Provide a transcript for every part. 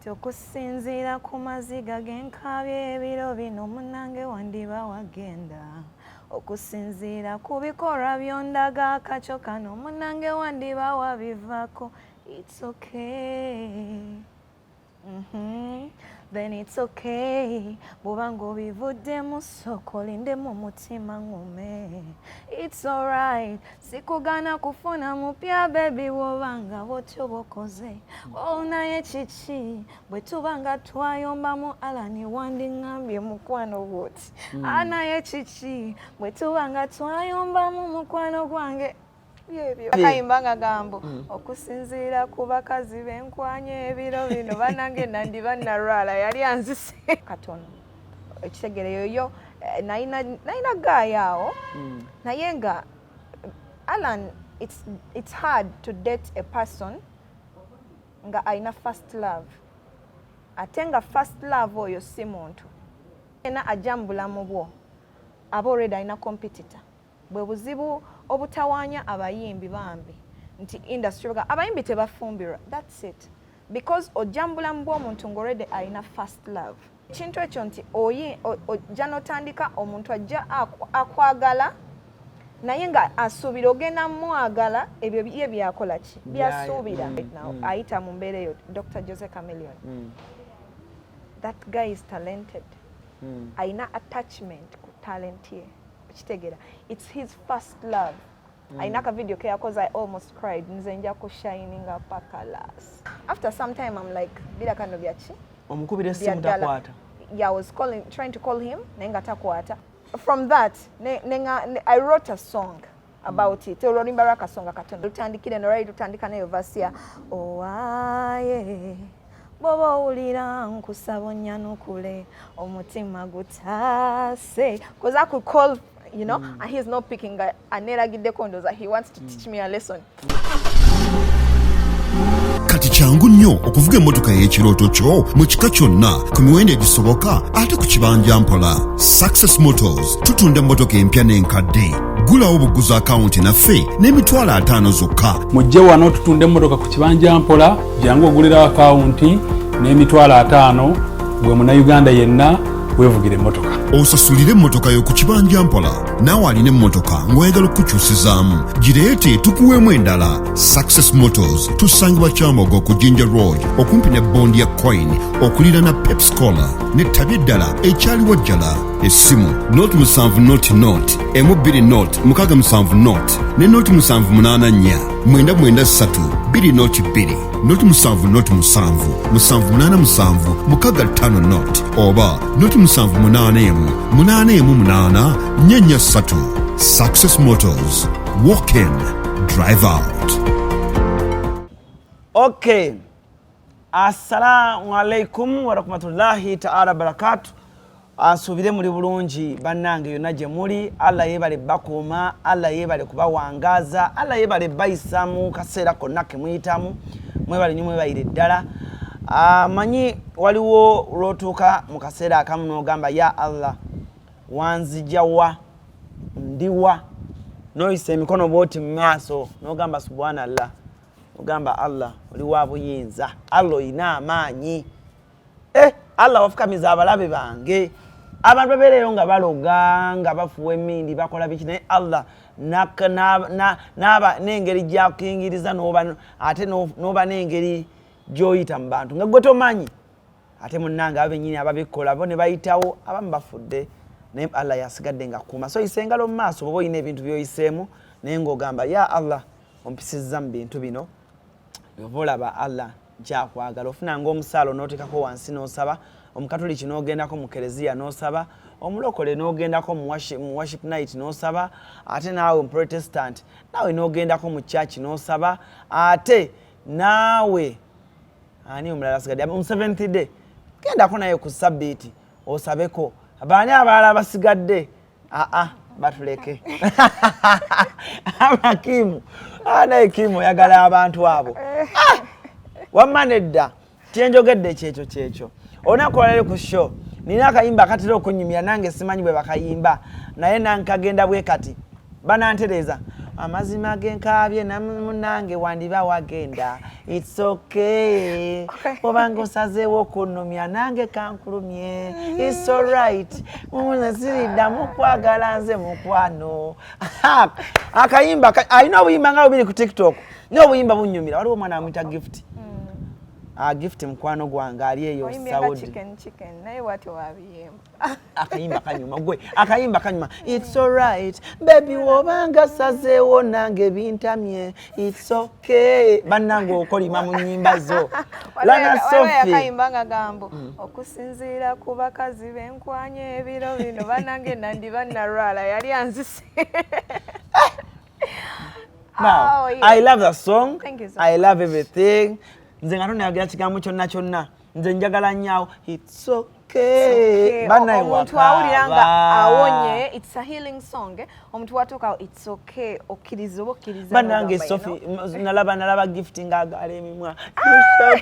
Ti okusinziira ku maziga genkaabye ebiro bino, munnange, wandiba wagenda. Okusinziira ku bikolwa byondaga akakyo kano, munnange, wandiba wabivaako. It's okay. Then it's okay bw'oba ng'obivuddemu, sooka olindemu omutima ŋŋume. It's alright, sikugana kufuna mupya, baby, bw'oba nga bwotyo bw'okoze. Oh, naye kiki bwe tuba nga twayombamu, Alani, wandiŋŋambye mukwano bw'oti. Ah, naye kiki bwe tuba nga twayombamu, mukwano gwange? Byebyo akayimba nga gambo okusinziira ku bakazi benkwanya ebiro bino, banange, nandiba nalwala yali anzise katono. Ekitegere yoyo, eh, nayina guy awo, naye nga Alan, it's hard to date a person nga alina first love, ate nga first love oyo si muntu ena ajja mu bulamu bwo aba already alina competitor. Bwe buzibu obutawaanya abayimbi bambi nti industry abayimbi tebafumbirwa. That's it, because ojja mu bulamu bw'omuntu nga already alina first love. Ekintu ekyo nti ojja n'otandika omuntu ajja akwagala, naye nga asuubira ogenda mwagala ebyo ye byakola ki byasuubira. Right now ayita mu mbeera eyo Dr Jose Chameleone. That guy is talented. Ayina attachment ku talent ye, okitegeera? It's his first love. Ayina akavideo keyakoze, I almost cried. Nze nja kushininga paka last. After some time I'm like, birakano byaki? Omukubira essimu takwata. Yeah, I was calling, trying to call him, naye nga takwata. From that ne I wrote a song about it. Oluyimba lwakasonga katono lutandikire nolwali lutandika neyo verse ya owaaye bw'oba owulira nkusaba onnyanukule omutima gutaase, because I could call and he's not picking. Aneragiddeko, ndowooza he wants to teach me a lesson. Kati kyangu nnyo okuvuga emmotoka y'ekirooto kyo mu kika kyonna ku miwendo egisoboka ate ku kibanja mpola. Success Motors tutunda emmotoka empya n'enkadde. Gulawo buguza akawunti naffe n'50,000 zokka. Mujje wano tutunda emmotoka ku kibanja mpola. Jangu ogulirawo akawunti n'50,000, gwe Munnayuganda yenna weevugira emmotoka. Osasulire emmotoka yo ku kibanja mpola. Naawe alina emmotoka ng'oyagala okukyusizaamu, gireete tukuweemu endala. Success Motors tusangibwa Kyambogo ku Jinja Road, okumpi ne bondi ya Coin, okuliraana Pepsi Cola n'ettabi eddala ekyaliwo ddala. Essimu 0 7 0 1 2 0 6 7 0 ne 0 7 8 4 9 9 3 2 0 2, 0 7 0 7 7 8 7 6 5 0 oba 0 7 8 1 8 1 8 4 4 3. Success Motors, walk in, drive out. Okay, assalamu alaikum warahmatullahi taala barakatu. Asuubire muli bulungi bannange yonna gye muli. Allah yeebale bakuuma, Allah yeebale kubawangaaza, Allah yeebale bayisa mu kaseera konna ke muyitamu. Mwebale nnyo, mwebayire ddala. Manyi waliwo lwotuuka mu kaseera akamu n'ogamba, "Ya Allah, wanzijawa, ndiwa?" N'oyisa emikono bwoti mu maaso n'ogamba, "Subhanallah." Ogamba, "Allah, oli wa buyinza. Allah, oyina amaanyi. Eh, Allah, wafukamiza abalabe bange." Abantu babeereyo nga baloga, nga bafuwa emindi, bakola biki, naye Allah n'aba n'engeri gyakuyingiriza, ate n'oba n'engeri gy'oyita mu bantu nga gwe tomanyi. Ate munnange, abo bennyini ababikola bo ne bayitawo, abamu bafudde, naye Allah yasigadde nga kuuma. So yisa engalo mu maaso bwoba olina ebintu by'oyiseemu, naye ng'ogamba, "Ya Allah, ompisizza mu bintu bino." Oba olaba Allah nkyakwagala, ofunanga omusaalo n'oteekako wansi n'osaba, Omukatoliki n'ogendako mu kereziya n'osaba, Omulokole n'ogendako mu worship night n'osaba, ate naawe Omuprotestant naawe n'ogendako mu church n'osaba, ate naawe ani omulala asigadde mu Seventh Day, gendako naye ku sabbiiti osabeko. Baani abalala basigadde? Aa, batuleke abakimu naye kimu oyagala abantu abo. Ah! Wamma nedda, kyenjogedde kyekyo kyekyo. Olunaku olwaleero ku show nina akayimba akatera okunyumira, nange simanyi bwe bakayimba, naye nankagenda bwe kati banantereeza. Amazima genkaabye namunange wandiba wagenda. It's okay. Obanga osazeewo okunnumya, nange kankulumye. It's alright. Nze siriddamu kwagala nze mukwano. Akayimba alina obuyimba nga bubiri ku TikTok, naye obuyimba bunyumira. Waliwo omwana amuyita Gift. Ah, Gift mukwano gwange ali eyo. Oyimbye nga Saudi. Chicken chicken, naye bwatyo wabiyimba. Akayimba kanyuma gwe, akayimba kanyuma. It's alright baby, wobanga sazeewo nange bintamye. It's okay. Bannange, okolima mu nnyimba zo, Lana Sophie. Yakayimba nga gambo okusinziira ku bakazi benkwanya ebiro bino, banange nandiba nalwala, yali anzise. Now, Oh, yeah. I love the song. Thank you so I love everything. Nze nga tonayogera kigambo kyonna kyonna, nze njagala nnyawo "It's okay." Okay. Bannaye, Omuntu awulira nga wakaaba. awonye. It's a healing song, eh? Omuntu watuuka, it's okay, okkiriza oba okkiriza Bannange, n'ogamba, you Sophie, know. nalaba Gift ng'agaala emimwa.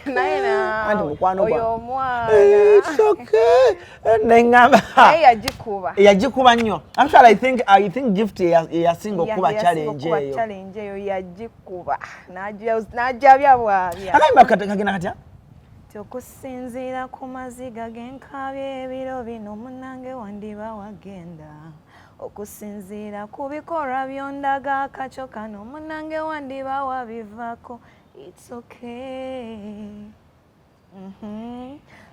Naye naawe, Anti mukwano oyo gwange. omwana. It's okay, neŋŋamba. Naye yagikuba. Yagikuba nnyo. Actually, I think Gift yeyasinga okukuba Yasinga challenge okuba eyo. Challenge eyo yagikuba, n'ajabya bwabya. Akayimba kagenda katya? Ti okusinziira ku maziga genkaabye ebiro bino, munnange wandiba wagenda. Okusinziira ku bikolwa byondaga akakyo kano, munnange wandiba wabivaako. It's okay.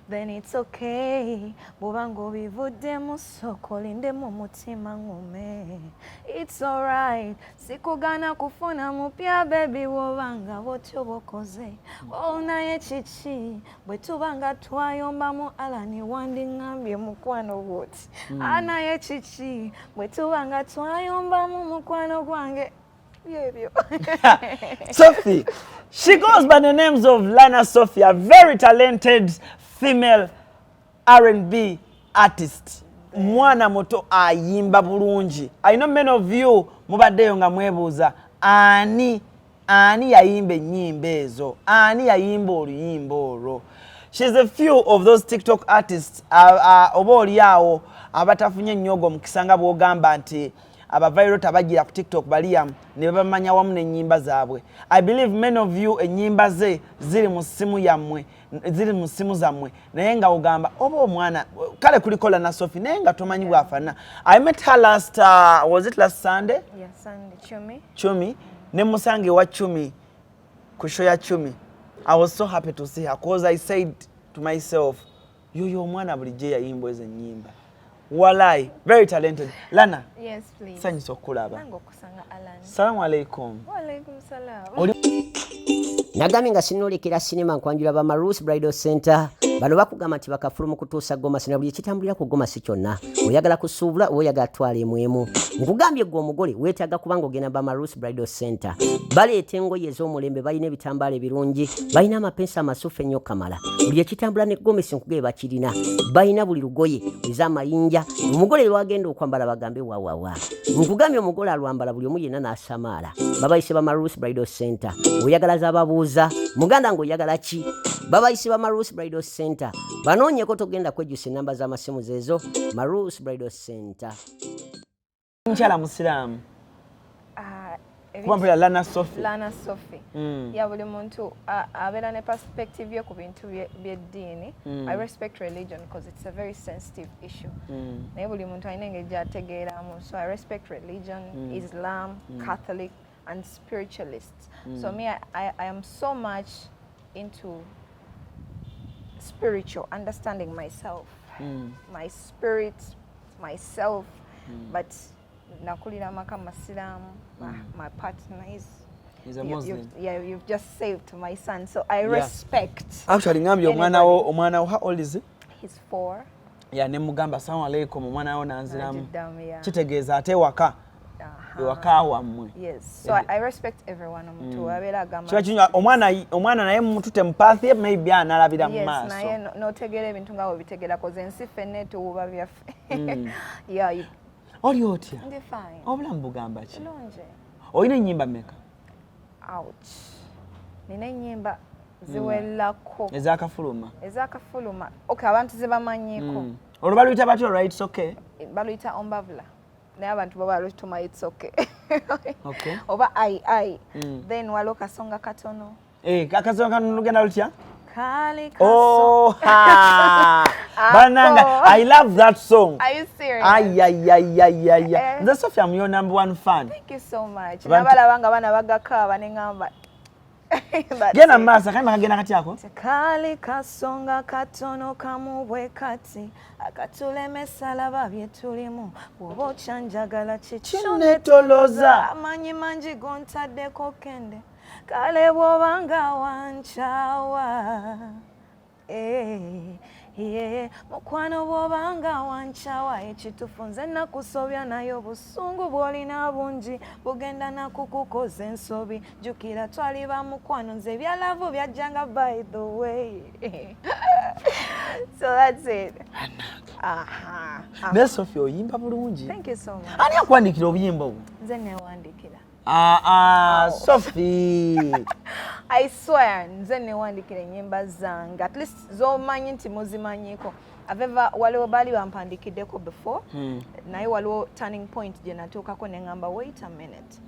Then it's okay. Bw'oba ng'obivuddemu, sooka olindemu omutima ŋŋume. It's alright. Sikugaana kufuna mupya baby, bw'oba nga bw'otyo bw'okoze. Oh, naye kiki bwe tuba nga twayombamu, Alani, wandiŋŋambye mukwano bw'oti. Ah, naye kiki bwe tuba nga twayombamu, mukwano gwange, byebyo. Sophie. She goes by the names of Lana Sophie, a very talented female R&B artist. Mwana muto ayimba bulungi. I know many of you mubaddeyo nga mwebuuza ani yayimba ennyimba ezo, ani yayimba oluyimba olwo. She's a few of those TikTok artists oba oli awo abatafunye ennyo ogwo omukisa nga bw'ogamba nti aba viral tabagira ku TikTok baliyamu ne babamanya wamu n'ennyimba zaabwe. I believe many of you ennyimba ze ziri mu ssimu yammwe, ziri mu ssimu zammwe, naye nga ogamba oba omwana kale kuliko Lana Sophie, naye nga tomanyi bw'afaanana. I met her last was it last Sunday? Yeah, Sunday, Chumi. Chumi, ne musanga ewa Chumi, ku show ya Chumi. I was so happy to see her cause I said to myself, yoyo omwana bulijjo yayimba ezo ennyimba. Walai, very talented Lana. Yes, please. Sanyusa okukulaba. Nange okusanga, Alan. Salamu alaikum. Waalaikum salam. Nagambye nga sinolekera sinema, nkwanjula ba Marus Bridal Center. Bano bakugamba nti bakafulu mu kutuusa gomasi na buli ekitambulira ku gomasi kyonna. Oyagala kusuubula oba oyagala twala emu emu, nkugambye gwe omugole weetaaga kubanga ogenda ba Marus Bridal Center. Baleeta engoye ez'omulembe, balina ebitambaala ebirungi, balina amapensa amasufu ennyo kamala. Buli ekitambula ne gomesi nkugee bakirina. Balina buli lugoye, ez'amayinja, omugole lwagenda okwambala bagambe wawawa. Nkugambye omugole alwambala buli omu yenna n'asamaala. Babayise ba Marus Bridal Center. Oyagala zababuuza muganda ng'oyagala ki, babayise ba Marus Bridal Center. Banoonyeko, togenda kwejjusa. Enamba z'amasimu zeezo, Marus Bridal Center. Mukyala musiraamu? Ah, Kuba mpulira Lana Sophie. Lana Sophie. Ya, buli muntu abeera ne perspective ye ku bintu by'eddiini. I respect religion because it's a very sensitive issue. Naye buli muntu alina engeri gy'ategeeramu. So I respect religion, Islam, Catholic and spiritualists. So me, I am so much into spiritual understanding myself, my spirit, myself. But nakulira amaka masiraamu. My partner is He's a Muslim. Yeah, you've just saved my son, so I respect. Actually, ngambye omwana wo, omwana wo, how old is he? He's 4. Ya, ne mugamba assalamu alaikum, omwana wo nanziramu. Nagiddamu, yeah. Kitegeeza ate ewaka, ewaka wammwe. Yes, so I respect everyone. Omuntu abeera agamba Kiba kinywa omwana naye mutute mu path ye, maybe analabira mu Yes, maaso. naye n'otegeera ebintu nga bwebitegeera koze ensi ffenna etuwuba byaffe. Yeah, Oli otya? Ndi fine. Obulamu bugamba ki? Bulungi. Olina ennyimba mmeka? Ouch, nina ennyimba ziwerako. Ezakafuluma? Ezakafuluma, okay, abantu zebamanyiiko. Olwo baluyita batya olwa "It's okay"? Baluyita "Ombavula", naye abantu bo balutuma "It's okay". Oba ai ai. Then waliwo Kasonga Katono. Eh, akasonga katono lugenda lutya? Kali kaso. Oh, ha. Bananga, I love that song. Are you serious? Ayayayayaya. Eh. Nze Sophie, I'm your number one fan. Thank you so much. Abantu- Nabalaba nga baana bagakaaba ne ŋŋamba, "That's Genda it." mu maaso, akayimba kagenda katyako. Tekali kasonga katono kamu bwe kati akatulemesa, laba bye tulimu, bw'oba okyanjagala. Kinetoloza. Amanyi mangi gontaddeko kende, kale bw'oba nga wankyawa. Eh, yeah. Mukwano, bw'oba nga wankyawa, ekituufu nze nakusobya, naye obusungu bw'olina bungi bugenda nakukukoza ensobi. Jjukira twali ba mukwano, nze ebya love byajjanga by the way. So that's it. Aha. Naye Sophie, oyimba bulungi. Thank you so much. Ani akuwandikira obuyimba obwo? Nze newandikira. Ah, ah, Sophie. I swear, nze newandikira ennyimba zange, at least zomanyi nti muzimanyiko. Aveva waliwo baali bampandikiddeko before, naye waliwo turning point gye natuukako ne ŋŋamba, "Wait a minute,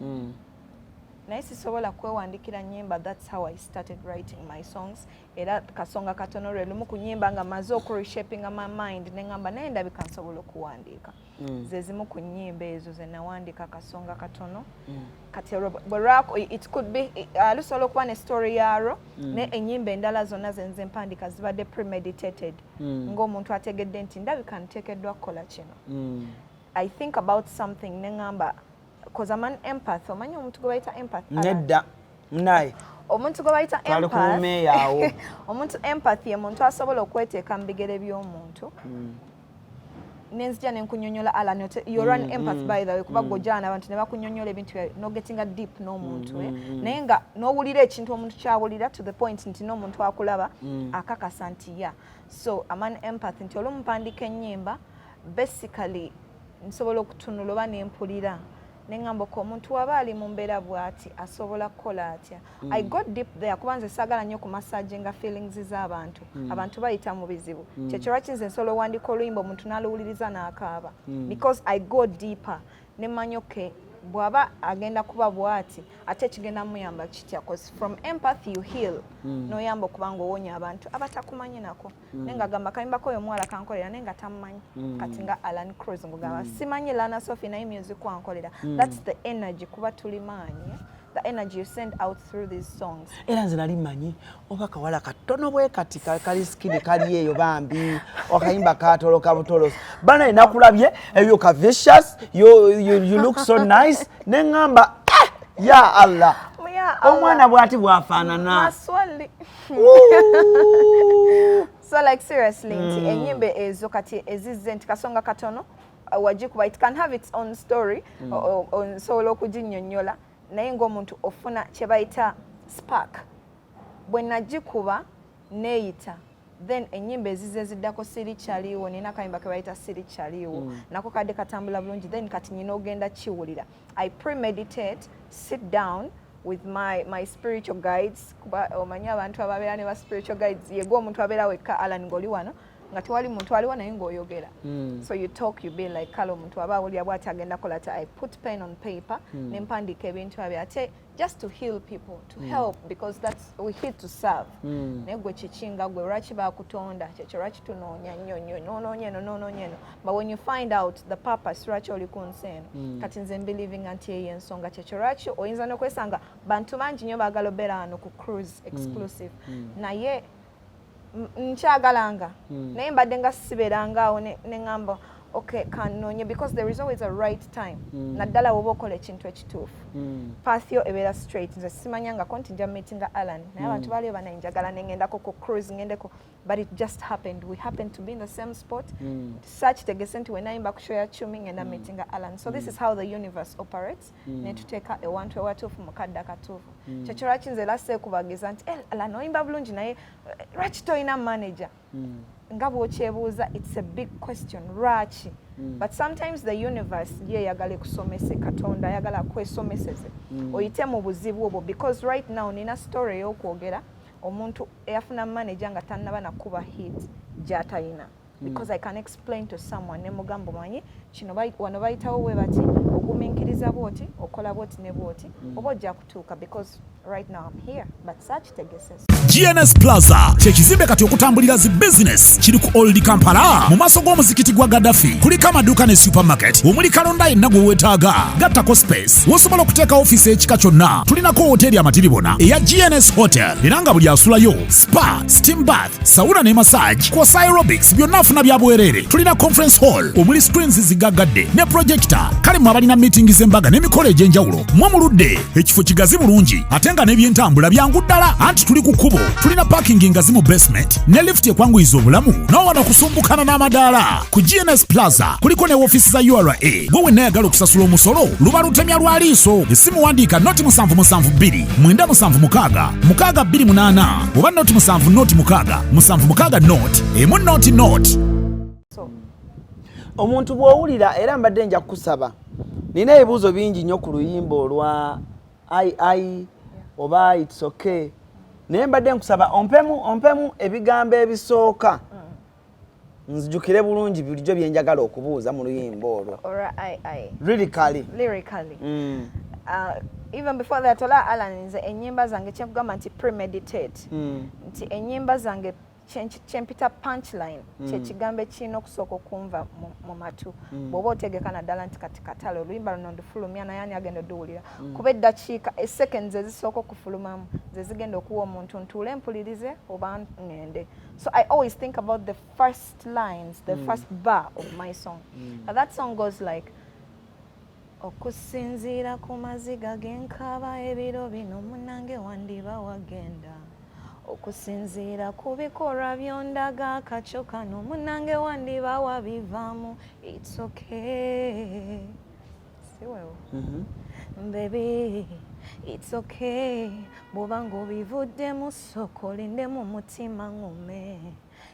naye sisobola kwewandikira nnyimba." That's how I started writing my songs. Era Kasonga Katono lwe lumu ku nnyimba nga maze okureshapinga my mind ne ŋŋamba, naye ndabika nsobola okuwandiika. Ze zimu ku nnyimba ezo ze nawandika, Kasonga Katono. Kati olwo bwe lwako, it could be lusobola okuba ne story yaalwo, naye ennyimba endala zonna ze nze mpandika zibadde premeditated, ng'omuntu ategedde nti ndabika nteekeddwa kukola kino. I think about something ne ŋŋamba, 'cause I'm an empath. Omanyi omuntu gwe bayita empath, Alan? Nedda munaye. Omuntu gwe bayita Twali ku empath, mumeeyaawo. omuntu empath ye muntu asobola okweteeka mu bigere by'omuntu. Nenzija nenkunyonyola, Alan, you're an empath, by the way, kuba gw'ojjana abantu ne bakunyonyola ebintu nogetinga deep n'omuntu, eh? Naye nga n'owulira ekintu omuntu kyawulira to the point nti n'omuntu akulaba akakasa nti ya. So I'm an empath nti olumu mpandiika ennyimba, basically nsobola okutunula oba nempulira neŋŋamba ko omuntu waba ali mu mbeera bw'ati asobola kukola atya. I got deep there kuba nze saagala nnyo kumassaginga feelings z'abantu. Abantu bayita mu bizibu. Kyekyo lwaki nze nsobola owandiika oluyimba omuntu n'aluwuliriza n'akaaba, because I go deeper nemanya, okay, bw'aba agenda kuba bw'ati ate ekigenda muyamba kitya? 'Cause from empathy you heal, n'oyamba okuba nga owonya abantu abatakumanyi nako. Naye nga gamba kayimbako oyo omuwala kankolera, naye nga tamumanyi. Kati nga Alan Cruz, ngugamba simanyi Lana Sophie, naye music wankolera. That's the energy, kuba tuli maanyi, the energy you send out through these songs. Era nze nali mmanyi oba kawala katono bwe kati kali skinny kali eyo bambi akayimba katoloka butolosi. Banaye nakulabye ebyo ka vicious, you look so nice, neŋŋamba, "Eh, ya Allah." Ya Allah. Omwana bw'ati bw'afaanana. Maswali. Ooh. So like seriously, nti enyimba ezo kati ezizze nti Kasonga Katono, wagikuba, it can have its own story. Nsobola okuginnyonnyola, naye ng'omuntu ofuna kye bayita spark. Bwe nagikuba neeyita, then ennyimba ezize ziddako, Siri Kyaliwo, nina akayimba ke bayita Siri Kyaliwo, nako kadde katambula bulungi. Then kati nyina ogenda kiwulira, I premeditate, sit down with my spiritual guides, kuba omanyi abantu ababeera ne ba spiritual guides, yegwe omuntu abeera wekka, Alan, ng'oli wano nga tewali muntu aliwo naye ng'oyogera. So you talk, you be like, kale omuntu aba awulira bwati agenda kola ati. I put pen on paper ne mpandiika ebintu ebyo, ate just to heal people, to help, because that's we here to serve. Naye gwe kiki nga gwe lwaki bakutonda? Kyekyo lwaki tunoonya nnyo nnyo, nonoonya eno, nonoonya eno, but when you find out the purpose lwaki oli ku nsi eno. Kati nze mbelievinga nti eyo ensonga kyekyo lwaki oyinza n'okwesanga bantu bangi nnyo baagala obeera wano ku Cruise Exclusive, naye nkyagalanga, naye mbadde nga sibeeranga awo ne ŋŋamba, okay, kanoonye, because there is always a right time, naddala bw'oba okola ekintu ekituufu, path yo ebeera straight. Nze simanyangako nti nja meetinga Alan, naye abantu baaliyo banaye njagala neŋŋendako ku cruise, ŋŋendeko, but it just happened, we happened to be in the same spot. Saakitegese nti wenayimba ku show ya Chumi ngenda meetinga Alan. So this is how the universe operates, netuteeka ewantu ewatuufu mu kadde akatuufu. Kyekyo lwaki nze era seekubagiza nti, "Eh, Alan oyimba bulungi, naye lwaki toyina manager?" Nga bw'okyebuuza, it's a big question, lwaki? But sometimes the universe ye eyagala ekusomese, Katonda ayagala akwesomeseze oyite mu buzibu obwo, because right now nina story ey'okwogera omuntu eyafuna manager nga tannaba nakuba hit gy'atayina. Because I can explain to someone nemugamba, omanyi kino wano bayitawo bwe bati, ogumiikiriza bwoti, okola bwoti ne bwoti, oba ojja kutuuka, because right now I'm here, but saakitegese. GNS Plaza kyekizimbe kati okutambulira zi business kiri ku Old Kampala mu maaso g'omuzikiti gwa Gaddafi. Kuliko amaduuka ne supermarket omuli kalonda yenna gwe weetaaga, gattako space wosobola okuteeka ofiisi ekika kyonna. Tulinako woteeri amatiribona eya GNS Hotel, era nga buli asulayo spa, steam bath, sauna ne massage kwosa aerobics byonna afuna bya bwereere. Tulina conference hall omuli screens zigaggadde ne projector. Kale mwe abalina meeting z'embaga n'emikolo egy'enjawulo, mwe muludde. Ekifo kigazi bulungi ate nga n'ebyentambula byangu ddala, anti tuli ku kkubo. Tulina parking ngazi mu basement ne lift ekwanguyiza obulamu n'owano okusumbukana n'amadaala. Ku GNS Plaza kuliko ne woofiisi za URA. Gwe wenna ayagala okusasula omusolo, luba lutemya lwa liiso. Essimu wandiika 072 976 628 oba 0 70 676 0 1 0 0. So Omuntu bw'owulira, era mbadde nja kukusaba, nina ebibuuzo bingi nnyo ku luyimba olwa ai ai oba "It's Okay", naye mbadde nkusaba ompemu ebigambo ebisooka nzijukire bulungi bulijjo byenjagala okubuuza mu luyimba olwo. Olwa ai ai? Lyrically. Lyrically. Even before that, ola Alan, nze ennyimba zange kyenkugamba nti premeditate, nti ennyimba zange kyempita punchline, kyekigambo ekirina okusooka okunva mu matu bw'oba otegeka, naddala nti kati katale oluyimba luno ndufulumya, naye ani agenda oduwulira? Kuba eddakiika, eseconds ezisooka okufulumamu ze zigenda okuwa omuntu ntuule mpulirize oba ŋŋende. So I always think about the first lines, the first bar of my song. And that song goes like, okusinziira ku maziga genkaba ebiro bino, munange wandiba wagenda. Okusinziira ku bikolwa byondaga akakyo kano, munange wandiba wabivaamu. It's okay, si wewo? Baby, it's okay, bw'oba ng'obivuddemu, sooka olindemu mutima ŋŋume.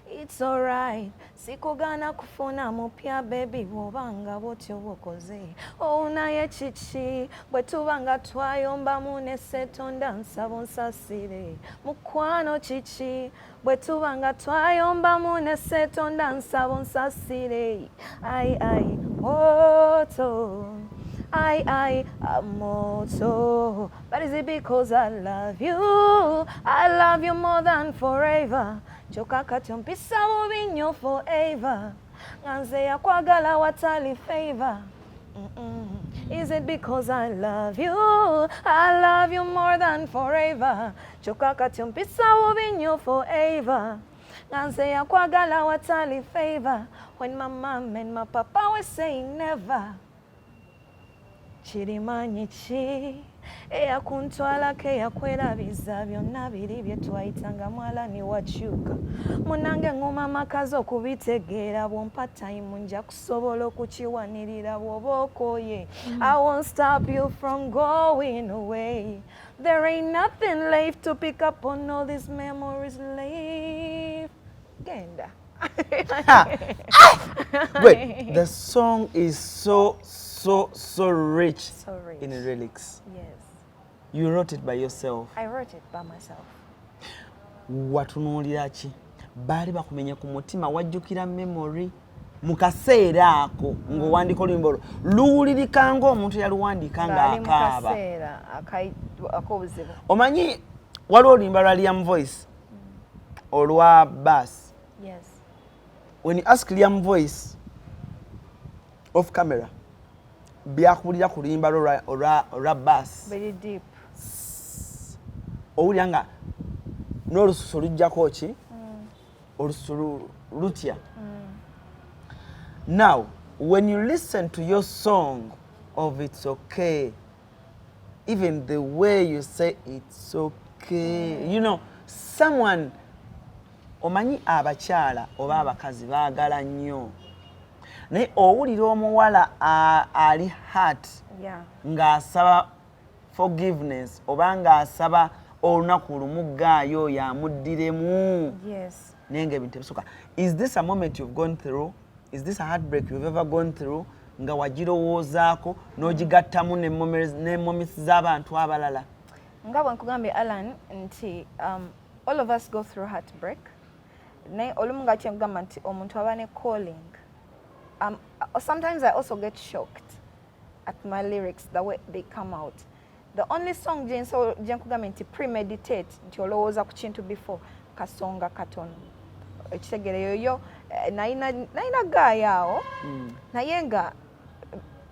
It's alright, sikugaana kufuna mupya, baby, bw'oba nga bwotyo bwokoze. Oh, naye kiki bwe tuba nga twayombamu ne setonda, nsaba onsasire. Mukwano, kiki bwe tuba nga twayombamu ne setonda, nsaba onsasire. Ai ai moto, ai ai moto. But is it because I love you? I love you more than forever, kyokka kati ompisa bubi nnyo forever, nga nze yakwagala watali favor. Is it because I love you? I love you more than forever. Kyokka kati ompisa bubi nnyo forever, nga nze yakwagala watali favor. When my mom and my papa were saying never. Kirimanyi ki eyakuntwalako, eyakwerabiza byonna biri bye twayitanga mwala ni wakyuka? Munange, ŋŋuma amakazi okubitegeera. Bw'ompa time nja kusobola okukiwanirira. Bw'oba okooye, I won't stop you from going away. There ain't nothing left to pick up on all these memories left. Genda. Wait, the song is so so so rich, So rich. in lyrics. Yes. You wrote it by yourself? I wrote it by myself. Watunuulira ki? Baali bakumenya ku mutima? Wajjukira memory mu kaseera ako ng'owandiika oluyimba olwo? Luwulirika ng'omuntu yaluwandiika Ng'ali mu ng'akaaba. kaseera ak'obuzibu. Omanyi waliwo oluyimba lwa Liam Voice olwa Bus. Yes. When you ask Liam Voice off camera byakubulira ku luyimba lwo olwa Bus, Very deep. owulira nga n'olususu lujjako ki, olususu lutya. Now when you listen to your song of "It's Okay", even the way you say "it's okay", someone, omanyi abakyala oba abakazi baagala nnyo, naye owulira omuwala ali hurt ng'asaba forgiveness oba ng'asaba olunaku lumu gaayo oyo amuddiremu, naye nga ebintu ebisooka. Is this a moment you've gone through? Is this a heartbreak you've ever gone through nga wagirowoozaako n'ogigattamu ne moments z'abantu abalala? Nga bwe nkugambye, Alan, nti all of us go through heartbreak. Naye olumu nga kyengamba nti omuntu aba ne calling. Sometimes I also get shocked at my lyrics, the way they come out. The only song gyenkugambye nti premeditate, nti olowooza ku kintu before, Kasonga Katono. Ekitegeere yoyo nayina guy awo, naye nga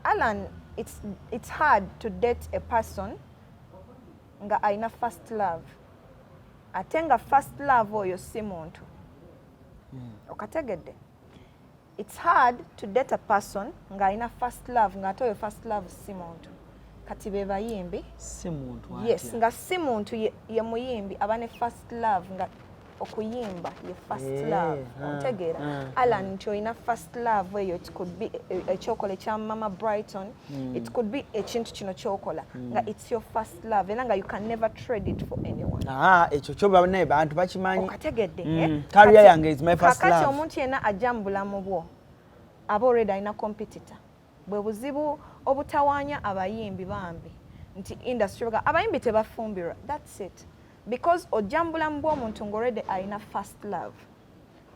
Alan, it's hard to date a person nga alina first love, ate nga first love oyo si muntu. Okategedde? It's hard to date a person ng'alina first love, ng'ate oyo first love si muntu. Kati be bayimbi. Si muntu? Yes. Atya? Nga si muntu, ye muyimbi aba ne first love, nga okuyimba ye first love. Ontegeera? Alan, nti olina first love eyo, it could be ekyokola ekya Mama Brighton, it could be ekintu kino kyokola, nga it's your first love, era nga you can never trade it for anyone. Ah, ekyo kyo banaye bantu bakimanyi. Okategedde? Eh? Career Kati- yange is my first Kakati love. omuntu yenna ajja mu bulamu bwo aba already alina competitor. Bwe buzibu obutawaanya abayimbi bambi, nti industry abayimbi tebafumbirwa. That's it, because ojja mu bulamu bw'omuntu nga already alina first love,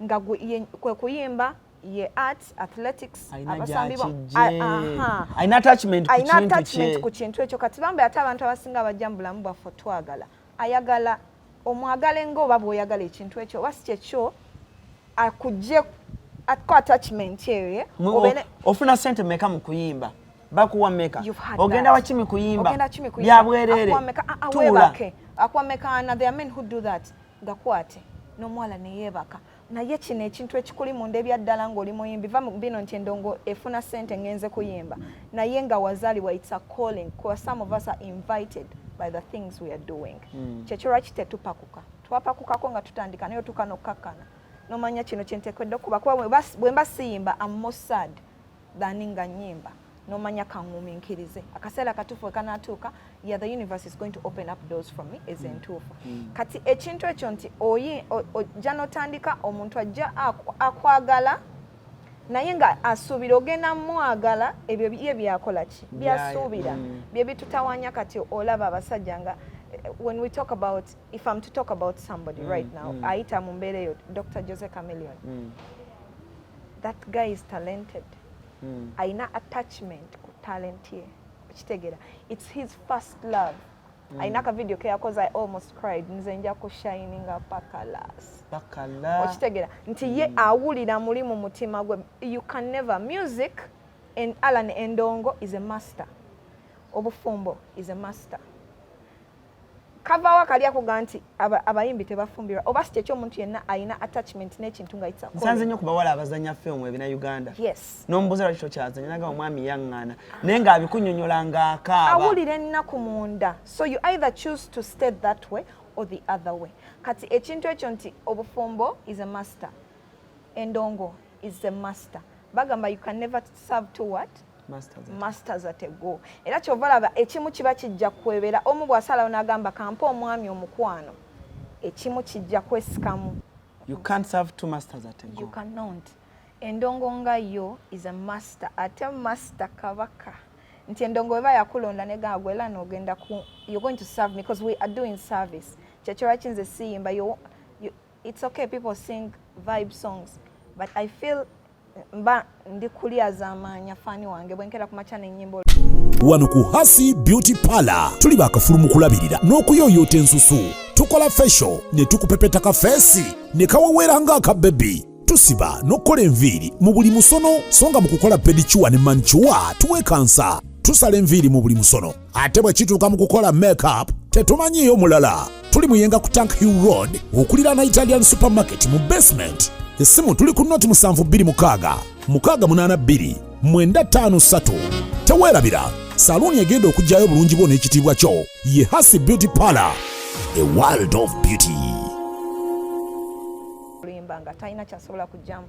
nga kwe kuyimba, ye art, athletics, Alina abasambi gyakijje. Aha. Alina attachment ku Alina kintu attachment kye. ku kintu ekyo. Kati bambi, ate abantu abasinga bajja mu bulamu bwaffe twagala, ayagala omwagale ng'oba bw'oyagala ekintu ekyo, oba si kyekyo akugye atko attachment eyo ye Ofuna sente meka mu kuyimba? Bakuwa meka? You've had Ogenda that. wakimi kuyimba? Ogenda kimi kuyimba? Byabwerere. Akuwa meka? Ah, ah, Tuula. weebake. Akuwa meka? Na there are men who do that. Gakwate n'omuwala neyeebaka naye. Kino ekintu ekikuli munda ebyaddala ng'oli muyimbi, va mu bino nti endongo efuna ssente, ngenze kuyimba, naye nga wazaalibwa, it's a calling, kuba some of us are invited by the things we are doing. Kyekyo lwaki tetupakuka. Twapakukako nga tutandika, naye otuuka n'okkakkana nomanya kino kyenteekedde okuba, kuba bwe mba siyimba, am more sad than nga nyimba. Nomanya kaŋŋumiikirize, akaseera katuufu we kanaatuuka, yeah, the universe is going to open up doors for me ezentuufu. Kati ekintu ekyo nti ojja n'otandika, omuntu ajja akwagala, naye nga asuubira ogenda mwagala ebyo ye byakola ki, byasuubira, bye bitutawanya. Kati olaba abasajja nga when we talk about, if I'm to talk about somebody right now ayita mu mbeera eyo, Dr Jose Chameleone. That guy is talented. Ayina attachment ku talent ye. Okitegeera? It's his first love. Ayina akavidiyo keyakoze, I almost cried, "Nze nja kushininga paka last." Bakala. Okitegeera nti ye awulira muli mu mutima gwe, you can never, music and Alan, endongo is a master, obufumbo is a master. Kavaawo akali akuga nti abayimbi tebafumbirwa, oba si kyekyo, omuntu yenna ayina attachment n'ekintu nga it's a Nsanze calling. nnyo ku bawala abazanya firimu ebina Uganda. N'omubuuza lwaki tokyazanya, naga omwami yaŋŋaana, naye ng'abikunyonyola ng'akaaba. Awulira ennaku munda. So you either choose to stay that way or the other way. Kati ekintu ekyo nti obufumbo is a master, endongo is a master, bagamba you can never serve two what? Masters. Masters at a go. Era kyova olaba ekimu kiba kijja kwebera, omu bw'asalawo n'agamba kampe omwami omukwano, ekimu kijja kwesikamu. You can't serve two masters at a You go. cannot. Endongo nga yo is a master, ate master kabaka, nti endongo weba yakulonda negamba gwe era nogenda ku, you're going to serve me because we are doing service. Kyekyo lwaki nze siyimba. It's okay, people sing vibe songs, but I feel mba ndi kulyazaamaanya fan wange bwenkera ku makya n'ennyimba. Wano ku Hasi Beauty Parlor tuli bakafulu mu kulabirira n'okuyooyoota ensusu. Tukola facial ne tukupepeta ka face ne kaweweera ng'akabebi. Tusiba n'okukola enviiri mu buli musono, so nga mu kukola pedicure ne manicure tuwekansa. Tusala enviiri mu buli musono, ate bwe kituuka mu kukola makeup tetumanyiiyo mulala. Tuli Muyenga ku Tank Hill Road, okuliraana Italian Supermarket mu basement. Essimu tuli ku 0726 682 953. Teweerabira, saluuni egenda okugyayo obulungi bwo n'ekitiibwa kyo ye Hasi Beauty Parlor, a world of beauty. Oluyimba nga talina kyasobola kugyamu.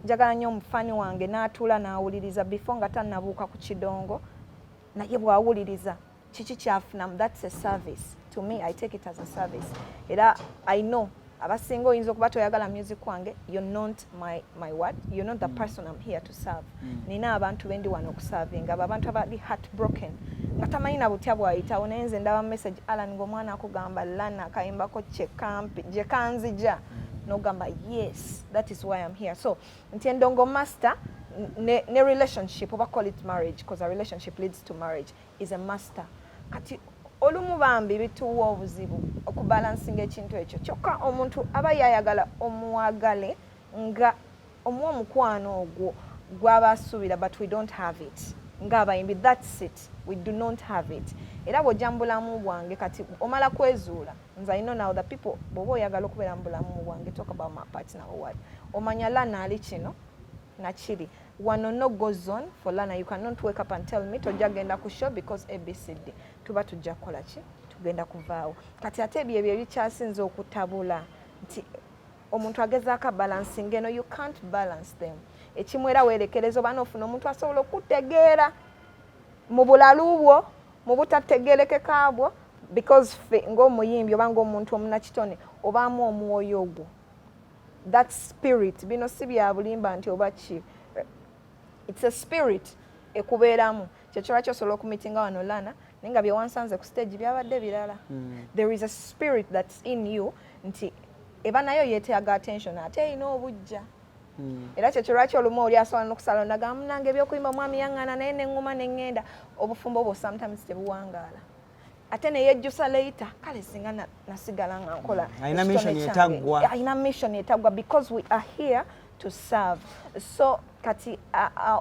Njagala nnyo omufani wange n'atuula n'awuliriza before nga tannabuuka ku kidongo, naye bw'awuliriza kiki kyafunamu, that's a service to me. I take it as a service. Era I know abasinga oyinza okuba toyagala music wange, you're not my what, you're not the person I'm here to serve. Nina abantu bendi wano okuservinga, abo abantu abali heart broken nga tamanyi na butya bwayitawo. Naye nze ndaba message, Alan, ng'omwana akugamba lana akayimbako kyekampi gye kanzija. Nogamba, yes, that is why I'm here. So nti endongo master ne relationship, oba call it marriage, because a relationship leads to marriage, is a master. Kati olumu bambi bituwa obuzibu okubalansinga ekintu ekyo. Kyokka omuntu aba yayagala omuwagale nga omuwa omukwano ogwo gwaba asuubira, but we don't have it ng'abayimbi. That's it, we do not have it. Era bw'ojja mu bulamu bwange kati omala kwezuula. Nze I know now the people. Bw'oba oyagala okubeera mu bulamu bwange, talk about my partner or what, omanya Lana ali kino nakiri wano, no go zone for Lana. You cannot wake up and tell me tojja genda ku show because ABCD. Tuba tujja kukola ki? Tugenda kuvaawo. Kati ate ebyo ebyo ebikyasinze okutabula nti omuntu agezaako balancing eno, you can't balance them. Ekimu era weerekereza oba noofuna omuntu asobola okutegeera mu bulalu bwo, mu butategerekeka bwo, because ffe ng'omuyimbi oba ng'omuntu omunakitone obaamu omwoyo ogwo, that spirit. Bino si bya bulimba nti oba ki, it's a spirit ekubeeramu. Kyekyo lwaki osobola okumitinga wano Lana naye nga byewansanze ku stage byabadde birala. There is a spirit that's in you nti eba nayo yeetaaga attention, ate erina obujja. Era kyekyo lwaki olumu oli asobola n'okusala nagamba, munange ebyokuyimba omwami yaŋŋaana naye neŋŋuma neŋŋenda. Obufumbo obwo sometimes tebuwangaala, ate neyejjusa later, kale singa nasigala nga nkola Alina ekitone mission kyange. etaggwa. Alina mission etaggwa because we are here to serve. So kati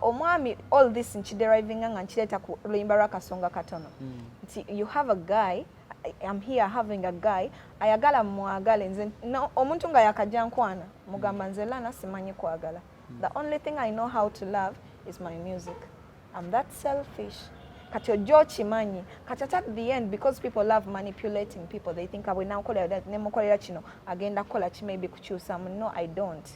omwami, all this nkiderivinga nga nkireeta ku luyimba lw'akasonga katono nti you have a guy, I'm here having a guy ayagala mwagale nze no, omuntu nga yakajja nkwana mugamba, nze Lana simanyi kwagala. The only thing I know how to love is my music. I'm that selfish. Kati ojja okimanyi kati ate at the end, because people love manipulating people, they think bwe nankolera nemukolera kino agenda kukola ki, maybe kukyusamu. No, I don't.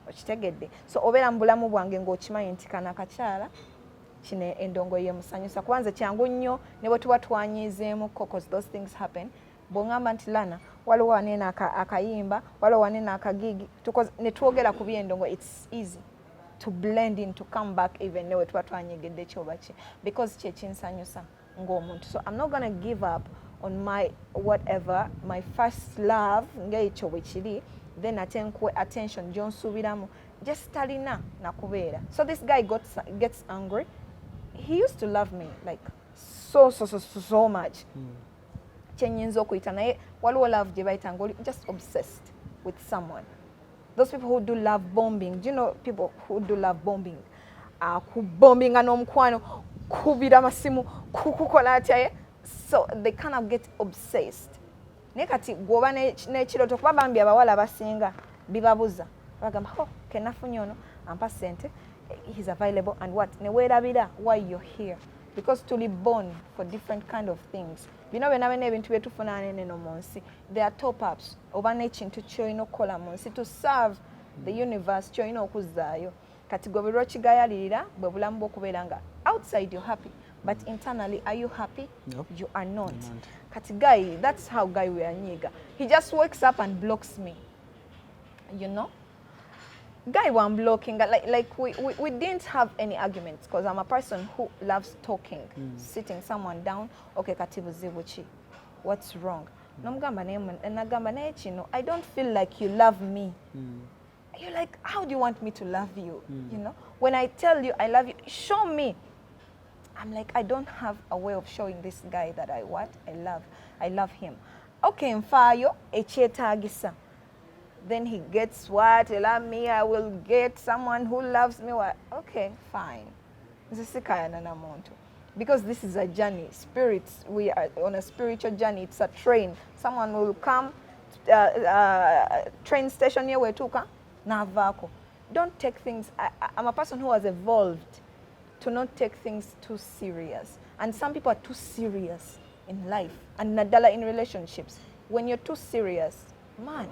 Okitegedde? So obeera mu bulamu bwange ng'okimanyi nti kano akakyala kino endongo ye musanyusa, kuba nze kyangu nnyo ne bwe tuba twanyiizeemuko, 'cause those things happen. Bw'oŋŋamba nti Lana waliwo wanene akayimba, waliwo wanene akagigi, ne twogera ku byendongo, it's easy to blend in, to come back, even ne bwe tuba twanyigidde kyoba ki, because kyekinsanyusa ng'omuntu. So I'm not gonna give up on my whatever, my first love, ng'ekyo bwe kiri. Then ate nkuwe attention gy'onsuubiramu just talina nakubeera. So this guy gets angry. He used to love me like so so so so, so much. Kyenyinza okuyita naye waliwo love gye bayita nga oli just obsessed with someone, those people who do love bombing. Do you know people who do love bombing? Kubombinga n'omukwano, kubira amasimu, kukukola atya, eh? So they kind of get obsessed. Naye kati gwoba n'ekirooto, kuba bambi abawala abasinga bibabuza, bagamba, oh, kenafunye ono ampa sente, he's available and what, neweerabira why you're here, because tuli born for different kind of things. Bino byonna byonna ebintu byetufuna neno mu nsi, they are top ups oba n'ekintu kyolina okukola mu nsi to serve the universe, kyolina okuzzaayo. Kati gwe buli lwokigayalirira bwe bulamu bw'okubeera nga outside you're happy, but internally, are you happy? Nope. You are not. You're not. Kati guy, that's how guy we anyiga. He just wakes up and blocks me. Guy one blocking, like we didn't have any arguments because I'm a person who loves talking, sitting someone down. Okay, kati buzibu ki, what's wrong? Nomugamba naye nagamba naye kino, I don't feel like you love me. You're like, how do you want me to love you? You know, when I tell you I love you, show me. I'm like, I don't have a way of showing this guy that I what? I love him. Okay, nfaayo ekyetaagisa. Then he gets what? Love me, I will get someone who loves me. What? Okay, fine. Nze sikayana na muntu. Because this is a journey. Spirits, we are on a spiritual journey. It's a train. Someone will come, train station here wetuuka, n'avaako. Don't take things. I'm a person who has evolved to not take things too serious. And some people are too serious in life, and naddala in relationships. When you're too serious, man.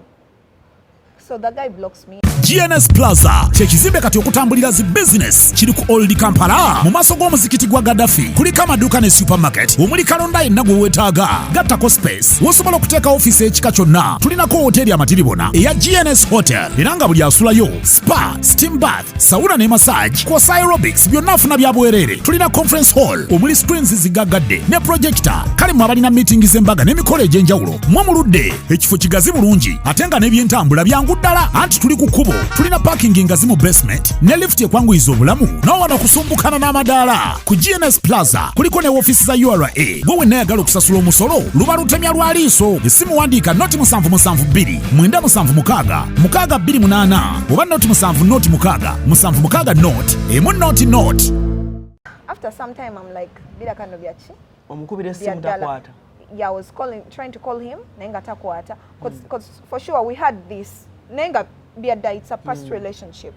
So the guy blocks me. GNS Plaza kye kizimbe kati okutambulira zi business kiri ku Old Kampala mu maaso g'omuzikiti gwa Gaddafi. Kuliko amaduuka ne supermarket omuli kalonda yenna gwe weetaaga, gattako space wosobola okuteeka ofiisi ekika kyonna. Tulinako woteeri amatiribona eya GNS Hotel, era nga buli asulayo spa, steam bath, sauna ne massage kwosa aerobics byonna afuna bya bwereere. Tulina conference hall omuli screens zigaggadde ne projector. Kale mwe abalina meeting z'embaga n'emikolo egy'enjawulo, mwe muludde. Ekifo kigazi bulungi ate nga n'ebyentambula byangu ddala, anti tuli ku kkubo. Tulina parking ngazi mu basement ne lift ekwanguyiza obulamu n'owano okusumbukana n'amadaala. Ku GNS Plaza kuliko ne woofiisi za URA. Gwe wenna ayagala okusasula omusolo, luba lutemya lwa liiso. Essimu wandiika 072 976 628 oba 070 6 76 0 1 0 0. After some time I'm like, "Biraka no byaki?" Omukubira essimu? Bya ddala. Takwata? Yeah, I was calling, trying to call him, naye nga takwata, 'cause for sure we had this, naye nga byadda, it's a past relationship.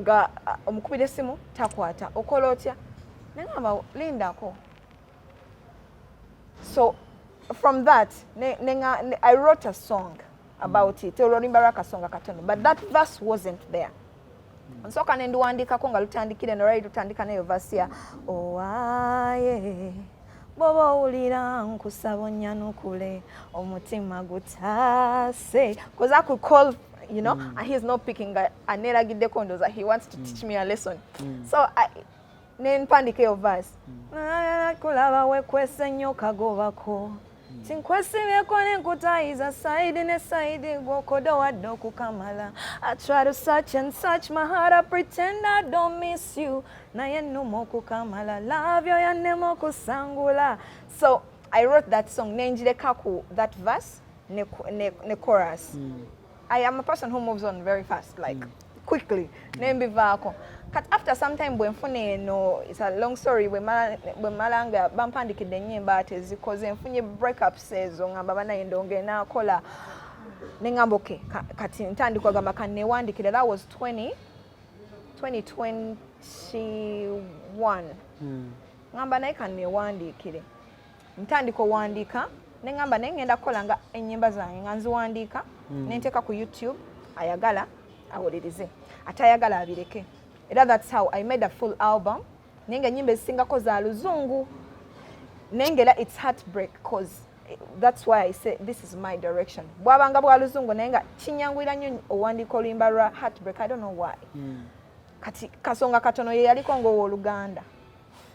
Nga omukubira essimu takwata, okola otya? Nengamba, "Lindako." So from that I wrote a song about it, oluyimba lwakasonga katono, but that verse wasn't there. Nsooka ne ndiwandiikako nga lutandikire nolwali lutandika neyo verse ya owaaye, bw'oba owulira nkusaba onnyanukule, omutima gutaase, because I could call and he's not picking. Aneeragiddeko, ndowooza he wants to teach me a lesson. So ne mpandika eyo verse, kulaba wekwese nnyo kagobako tinkwesibyeko nenkutayiza side ne side gwokodo wadde okukamala. I try to search and search my heart, I pretend I don't miss you, naye nnuma okukamala, love yo yannema okusangula. So I wrote that song nenjireka ku that verse ne chorus. I am a person who moves on very fast, like quickly, nembivaako. Kati after some time bwe nfuna eno, it's a long story, bwe mala nga bampandikidde ennyimba tezikoze, nfunye breakups ezo, ngamba banaye ndongo enaakola, neŋŋamba okay, kati ntandika ogamba kanneewandikire. That was 20 2021. Ŋŋamba naye kanneewandiikire, ntandika owandiika, neŋŋamba naye ŋŋenda kukola nga ennyimba zange nga nziwandiika nenteeka ku YouTube, ayagala awulirize, ate ayagala abireke. Era that's how I made a full album, naye nga ennyimba ezisingako za luzungu, naye nga era it's heartbreak, 'cause that's why I say this is my direction. Bwabanga bwa luzungu, naye nga kinyanguyira nnyo owandiika oluyimba lwa heartbreak. I don't know why. Kati kasonga katono ye yaliko ng'owooluganda,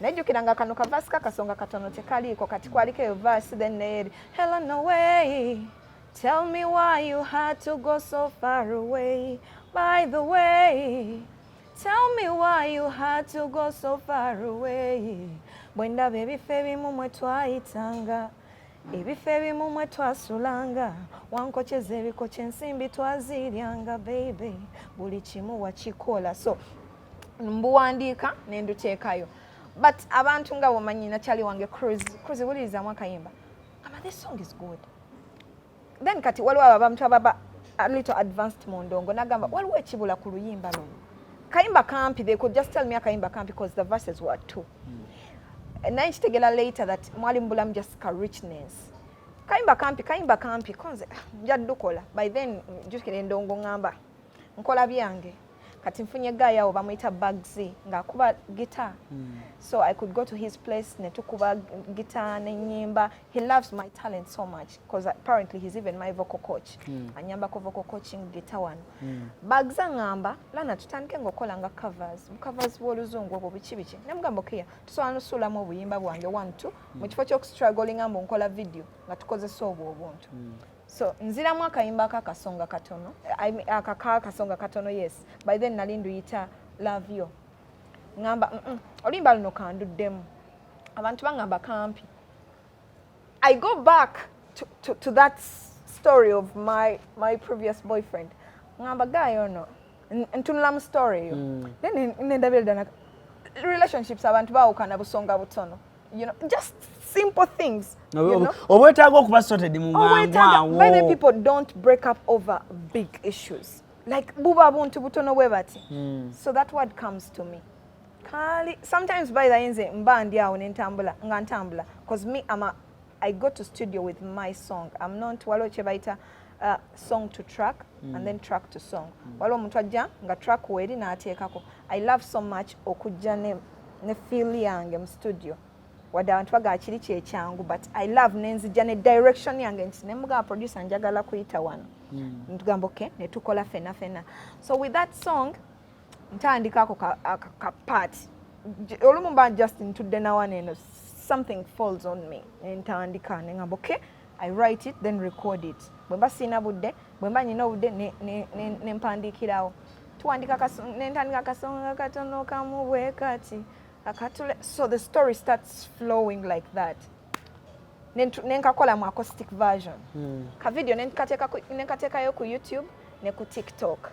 nejjukira nga kano kaverse ka kasonga katono tekaliiko. Kati kwaliko eyo verse, then neyeri, "Hello, no way, tell me why you had to go so far away. By the way, tell me why you had to go so far away. Bwe ndaba ebifo ebimu mwe twayitanga, ebifo ebimu mwe twasulanga, wankokyeza ebikoki, ensimbi twaziryanga, baby, buli kimu wakikola." So mbuwandiika nenduteekayo, but abantu nga bwomanyi nakyali wange Cruise, "Cruise, wulirizamu akayimba." Ama, "This song is good." Then kati waliwo abo abantu ababa a little advanced mu ndongo, nagamba waliwo ekibula ku luyimba luno, kayimba kampi. They could just tell me akayimba kampi because the verses were two. Naye nkitegeera later that mwali mubulamu just ka richness. Kayimba kampi, kayimba kampi, konze nja ddukola. By then jjukira endongo, ŋŋamba nkola byange. Kati nfunye guy awo bamuyita Bugsy ng'akuba guitar, so I could go to his place ne tukuba guitar nenyimba. He loves my talent so much because apparently he's even my vocal coach, anyambako vocal coaching, guitar wano. Bugsy aŋŋamba, "Lana, tutandike ng'okola nga covers, covers bw'oluzungu obwo, biki biki." Nemugamba, "Okay, tusobola nosuulamu obuyimba bwange one two mu kifo ky'okustrugglinga mbu nkola video nga tukozesa obwo obuntu." So nziramu akayimba akakasonga katono, I mean, akaka akasonga katono, yes. By then nali nduyita Love Yo. Ŋŋamba, oluyimba luno kanduddemu, abantu baŋŋamba kampi." I go back to that story of my previous boyfriend. Ŋŋamba guy ono, ntunula mu story eyo, then nendabira ddala relationships, abantu baawukana busonga butono, just simple things. Obwetaaga okuba sorted mu mangu Obwetaaga. awo. By the way, people don't break up over big issues, like buba buntu butono bwe bati. So that word comes to me kali sometimes. By the nze mba ndi awo nentambula nga ntambula, 'cause me I go to studio with my song. I'm not, waliwo kye bayita song to track. And then track to song. Waliwo omuntu ajja nga track weeri n'ateekako. I love so much okujja ne feel yange mu studio, wadde abantu bagala kiri kyekyangu, but I love nenzijja ne direction yange nti nemugamba, "Producer, njagala kuyita wano." Ntugamba, "Okay," ne tukola fena fena. So with that song ntandika ako ka part. Olumu mba just ntudde nawano eno, something falls on me, nentandika neŋamba, "Okay," I write it, then record it. Bwe mba sirina budde, bwe mba nyina obudde, nempandiikirawo. Tuwandika, nentandika akasonga katono kamu bwe kati akatule. So the story starts flowing like that. Nenkakola mu acoustic version. Ka video nenkateekayo ku YouTube ne ku TikTok.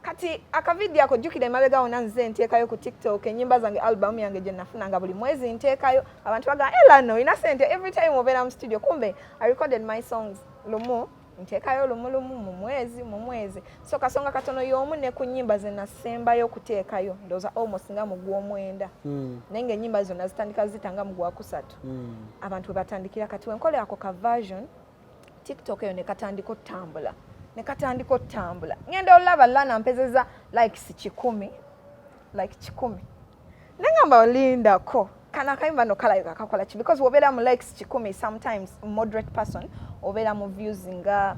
Kati akavidiyo ako, jjukira emabega wona nze nteekayo ku TikTok ennyimba zange, album yange gye nafunanga buli mwezi nteekayo. Abantu bagamba, "Era no olina sente, every time obeera mu studio." Kumbe I recorded my songs lumu, nteekayo lumu lumu mu mwezi mu mwezi. So kasonga katono y'omu ne ku nnyimba ze nasembayo okuteekayo, ndowooza almost nga mu gw'omwenda. Naye ng'ennyimba zonna zitandika zita nga mu gwakusatu. Abantu we batandikira. Kati wenkola ako ka version TikTok eyo, ne katandika otambula, ne katandika otambula. Ngenda olaba Lana mpezeza likes 100, like 100. Nengamba, olindako, kana akayimba no kalabika kakola ki? Because wobeera mu likes 100, sometimes moderate person obeera mu views nga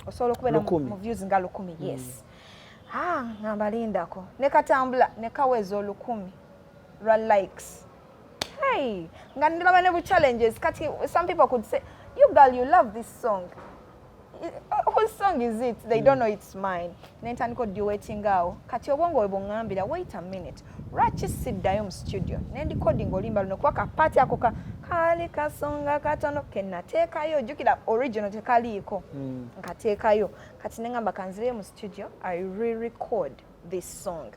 osobola okubeera mu views nga 1000. Yes. Ah, ngamba lindako, ne katambula ne kaweza 1000 lwa likes. Hey, nga ndaba ne bu challenges. Kati some people could say, "You girl, you love this song. Whose song is it?" They don't know it's mine. Nentandika oduetting awo. Kati obwongo bwe buŋŋambira, "Wait a minute, lwaki siddayo mu studio nenrecording oluyimba luno?" Kuba kapaati ako kaali kasonga katono kenateekayo, jjukira original tekaliiko. Nkateekayo. Kati neŋŋamba, kanzireyo mu studio, I re-record this song.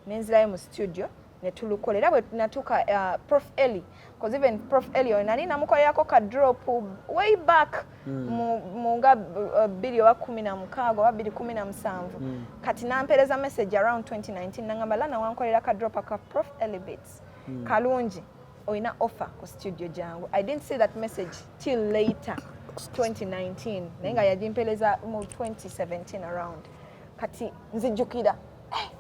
Nenzirayo mu studio ne tulukola. Era bwe natuuka, Prof Eli, cause even Prof Eli oyo nali namukolerako ka drop way back mu nga 2016 oba 2017. Kati nampeereza message around 2019, nangamba, "Lana, wankolera ka drop aka Prof Eli Beats kalungi, olina offer ku studio jangu." I didn't see that message till later 2019, naye nga yagimpeereza mu 2017 around. Kati nzijjukira, eh,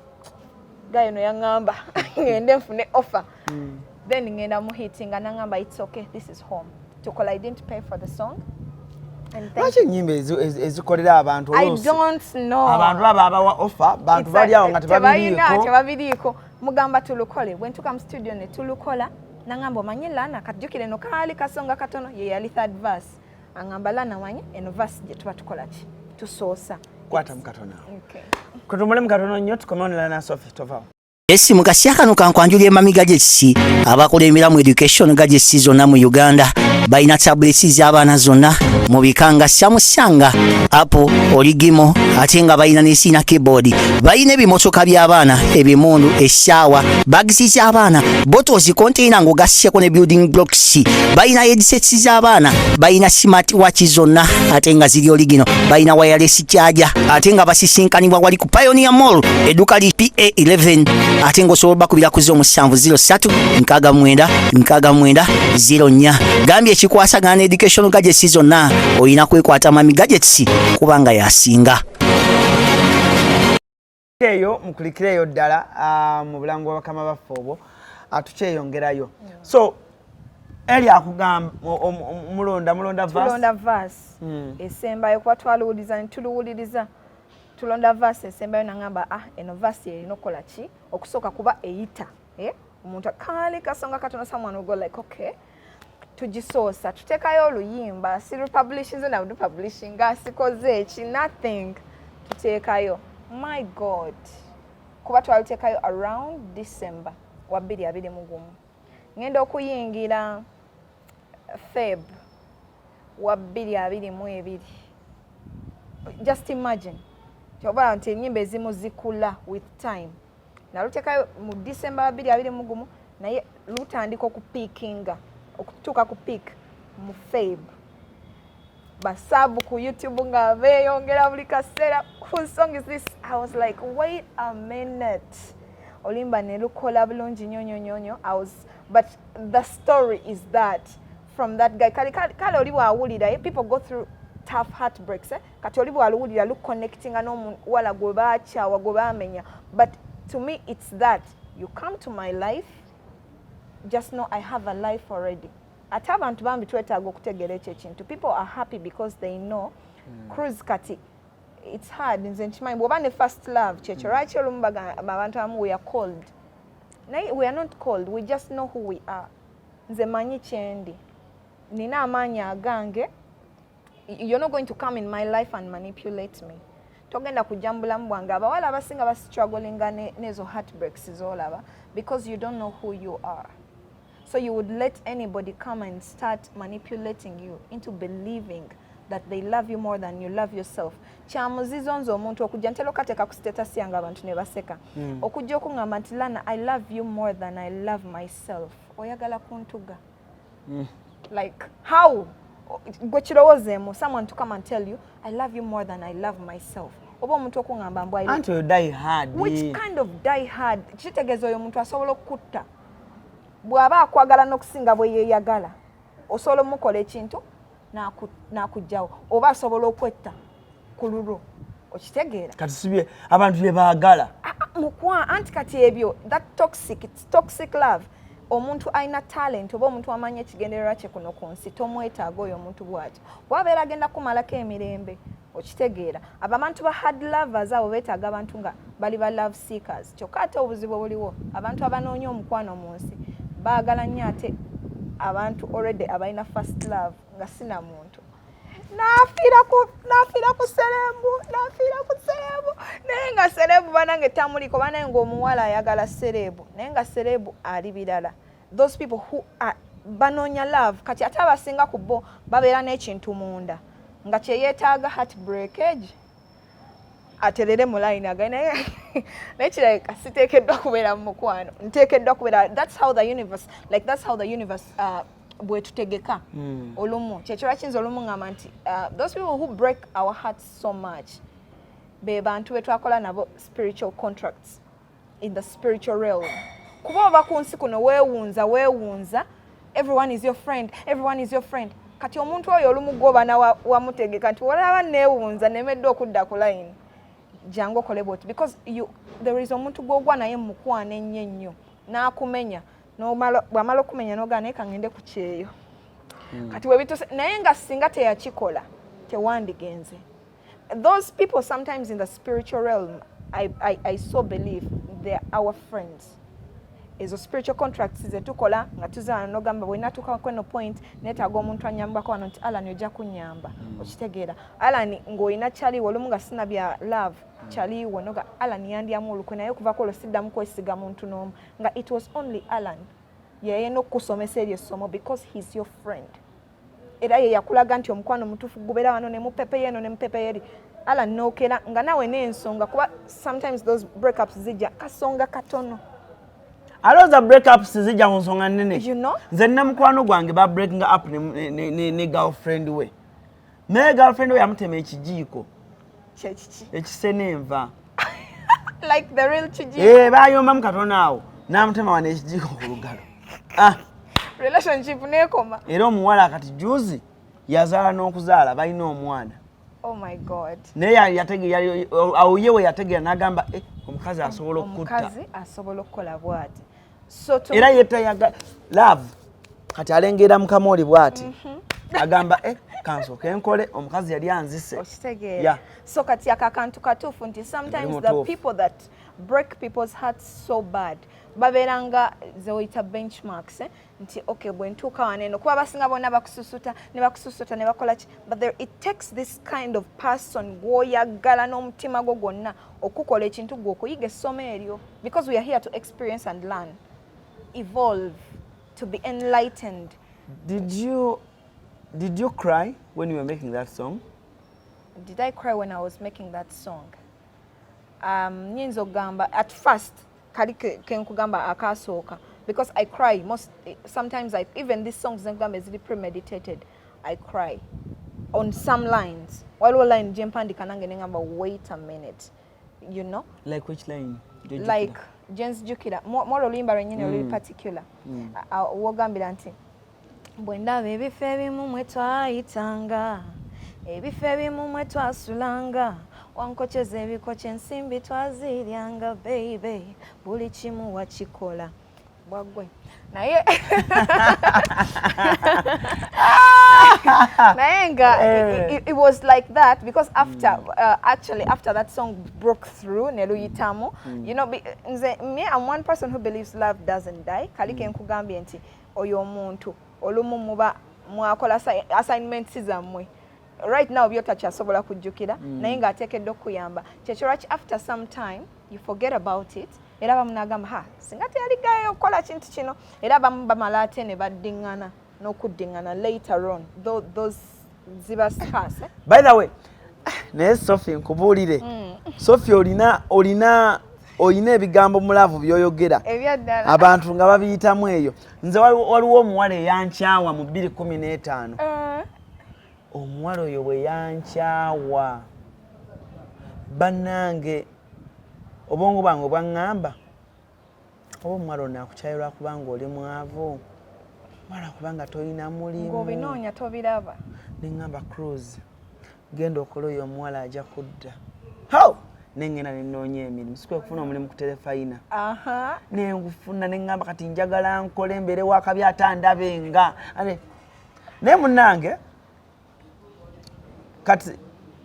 gayo no yaŋŋamba ngende nfune offer. Then ngenda muhitinga, naŋŋamba, "It's okay, this is home, tukola." I didn't pay for the song. Lwaki ennyimba ezikolera abantu I don't know. Abantu baba abawa offer, bantu bali awo nga tebabiriiko. Tebabiriiko. Mugamba tulukole. Bwe ntuuka mu studio ne tulukola, naŋŋamba, "Omanyi Lana," kajjukire no kaali kasonga katono, ye yali third verse. Aŋŋamba, "Lana, manyi eno verse gye tuba tukola ki, tusoosa." Kwata mukatono awo, kutumule mukatono nnyo, tukomewo ne Lana Sophie. Tovaawo. Esi mu kasya kano kankwanjulira Emami Gadgets, abakulembera mu education gadgets zonna mu Uganda. Balina tablets z'abaana zonna mu bika nga Samsung, Apple, Origimo, ate nga balina nesina keyboard. Balina ebimotoka by'abaana, ebimundu, essaawa, bags z'abaana, bottles, container ng'ogasseko ne building blocks. Balina headsets z'abaana, balina smart watch zonna ate nga ziri original, balina wireless charger, ate nga basisinkanibwa wali ku Pioneer Mall, edduka li PA11, ate ng'osobola bakubira ku 0703 69 69 04. Gambye ekikwasagana ne education gadgets zonna, olina kwekwata Mami Gadgets kubanga yasinga. Eyo mukulikireeyo ddala, ah, mu bulango bwa bakama baffe obwo. Ah, tukyeyongerayo. So Eli akugamba mulonda mulonda verse. Tulonda verse esembayo, kuba twaluwuliriza ne tuluwuliriza, tulonda verse esembayo. Nangamba, "Ah, eno verse erina okukola ki okusooka, kuba eyita, eh? Omuntu kaali kasonga katono, someone will go like, okay." Tugisoosa, tuteekayo oluyimba, sirupublishinze na lupublishinga, sikoze eki, nothing. Tuteekayo, my God, kuba twaluteekayo around December wa 2021, ngenda okuyingira Feb wa 2022. Just imagine, kyoba nti ennyimba ezimu zikula with time. Naluteekayo mu December wa 2021, naye lutandika okupiikinga, okutuuka ku peak mu Feb. Ba sub ku YouTube nga beeyongera buli kaseera, "Whose song is this?" I was like, "Wait a minute." Olimba ne lukola bulungi nnyo nnyo nnyo nnyo. I was, but the story is that from that guy, kale kale oli bw'awulira, eh, people go through Tough heartbreaks, eh? Kati oli bwaluwulira luconnectinga n'omuwala gwe bakyawa, gwe bamenya. But to me it's that you come to my life, just know I have a life already. Ate abantu bambi twetaaga okutegeera ekyo ekintu. People are happy because they know. Cruz, kati it's hard, nze nkimanyi, bw'oba ne first love kyekyo. Lwaki olumu abantu abamu we are cold? Naye we are not cold, we just know who we are. Nze manyi kyendi, nina amaanyi agange. You're not going to come in my life and manipulate me. Togenda kujja mu bulamu bwange. Abawala abasinga bastrugglinga nezo heartbreaks zolaba because you don't know who you are, so you would let anybody come and start manipulating you into believing that they love you more than you love yourself. Kyamuzizo nze omuntu okujja, ntera okateeka ku status yange abantu ne baseka, okujja okuŋŋamba nti, "Lana, I love you more than I love myself." Oyagala kuntuga? Like, how? Gwe kirowoozeemu, someone to come and tell you, "I love you more than I love myself," oba omuntu okuŋŋamba mbu Anti oyo die hard. Which kind of die hard? Kitegeeza oyo omuntu asobola okukutta bw'aba akwagala n'okusinga bwe yeeyagala. Osobola omukola ekintu n'akugjawo, oba asobola okwetta ku lulwo, okitegeera? Kati sibye abantu bye baagala. Ah, ah, mukwa anti kati ebyo, that toxic, it's toxic love. Omuntu alina talent oba omuntu amanyi ekigendererwa kye kuno ku nsi, tomwetaaga oyo omuntu bw'atyo, bwabeera agenda kumalako emirembe, okitegeera? Abo abantu ba hard lovers abo beetaaga abantu nga bali ba love seekers. Kyokka ate obuzibu obuliwo, abantu abanoonya omukwano mu nsi baagala nnyo ate abantu already abalina first love, nga sina muntu nafiira ku celeb, nafiira ku celeb, naye nga celeb banange tamuliko. Banaye ngaomuwala ayagala celeb, naye nga celeb ali birala. Those people who are banoonya love, kati ate abasinga ku bo babeera n'ekintu munda nga kyeyeetaaga heartbreakage aterere mu line agaye. Naye kirabika siteekeddwa kubeera mu mukwano, nteekeddwa kubeera. That's how the universe, like, that's how the universe bwetutegeka. Olumu kyekyo lwakiyinza olumu ŋŋamba nti those people who break our hearts so much be bantu be twakola nabo spiritual contracts in the spiritual realm. Kuba oba ku nsi kuno weewunza weewunza, everyone is your friend, everyone is your friend. Kati omuntu oyo olumu gwoba wamutegeka nti walaba neewunza, nemedde okudda ku line, jangu okole bwoti, because you, there is omuntu gwogwa naye mukwana ennyo ennyo n'akumenya, bw'amala okumenya n'ogaa naye kaŋŋende ku kyeyo. Kati webituse naye nga singa teyakikola tewandigenze. Those people sometimes in the spiritual realm, I so believe they are our friends. Ezo spiritual contracts zetukola nga tuzaana, nogamba bwe natuuka kweno point neetaaga omuntu anyambako wano, nti Alan ojja kunnyamba, okitegeera? Alan ng'olina kyaliwo olumu nga sina bya love, kyaliwo noga Alan yandyamu olukwe, naye okuva kwolwo siddamu kwesiga muntu n'omu, nga it was only Alan yeyina okukusomesa eryo essomo because he's your friend. Era ye yakulaga nti omukwano mutuufu gubeera wano ne mupepeyo eno ne mupepeyo eri. Alan nookera nga nawe n'ensonga, kuba sometimes those breakups zijja kasonga katono. Alowooza breakups zijja ku nsonga nnene. You know? Nze nina mukwano gwange ba breaking up ne girlfriend we, naye girlfriend we yamutema ekijiiko. Kyekiki? Ekisena enva. Like the real kijiiko? Eh, bayombamu katono awo n'amutema wano ekijiiko ku lugalo. Ah, Relationship nekoma. Era omuwala kati juzi yazaala n'okuzaala, balina omwana. Oh my God. Naye awo ye we yategeera n'agamba, "Eh, omukazi asobola okutta." Omukazi asobola okukola bw'ati, so to Era yetayaga love, kati alengera mukamooli bw'ati, agamba, "Eh, kansooke nkole, omukazi yali anzise." Okitegeera? Yeah. So kati ako akantu katuufu nti sometimes the Mutuufu. people that break people's hearts so bad babeera nga zeweyita benchmarks, eh? Nti okay, bwe ntuuka wano eno, kuba abasinga bonna bakususuta ne bakususuta ne bakola ki, but there, it takes this kind of person gw'oyagala n'omutima gwo gwonna okukola ekintu gwe okuyiga essomo eryo, because we are here to experience and learn, evolve, to be enlightened. Did you cry when you were making that song? Did I cry when I was making that song? Nyinza okugamba at first kali kenkugamba akasooka, because I cry most sometimes. I, even these songs zenkugamba eziri premeditated, I cry on some lines. Waliwo line gyempandika nange nengamba, "Wait a minute," you know? Like which line? Like gyenzijukira mwolwo oluyimba lwennyini oluli particular, wogambira nti bwe ndaba ebifo ebimu mwe twayitanga. Ebifo ebimu mwe twasulanga, wankokyeza ebikoki, ensimbi twaziryanga, baby, buli kimu wakikola bwaggwe. Naye nga it was like that because after actually after that song broke through ne luyitamu, nze me, I'm one person who believes love doesn't die. Kali ke nkugambye nti oyo omuntu olumu muba mwakola assignments zammwe, right now byotakyasobola kujjukira, naye ng'ateekeddwa okukuyamba. Kyekyo lwaki after some time you forget about it, era abamu n'agamba, "Ha, singa teyaligayo okukola kintu kino." Era abamu bamala ate ne baddiŋŋana n'okuddiŋŋana later on. Those ziba scarce, eh? By the way, naye Sophie, nkubuulire, Sophie, olina ebigambo mu love by'oyogera Ebyaddala. abantu nga babiyitamu eyo. Nze waliwo omuwala eyankyawa mu 2015. Omuwala oyo bwe yankyawa, bannange, obwongo bwange bwaŋŋamba, oba omuwala ono akukyaye lwakubanga oli mwavu, oba lwakubanga tolina mulimu. Ng'obinoonya tobiraba. Neŋŋamba, "Cruz, genda okole, oyo omuwala ajja kudda." How neŋŋenda nenoonya emirimu, sikwe kufuna omulimu ku Terefayina. Nengufuna, neŋŋamba, "Kati njagala nkole mbeere wakabi ate andabenga." Naye munnange, kati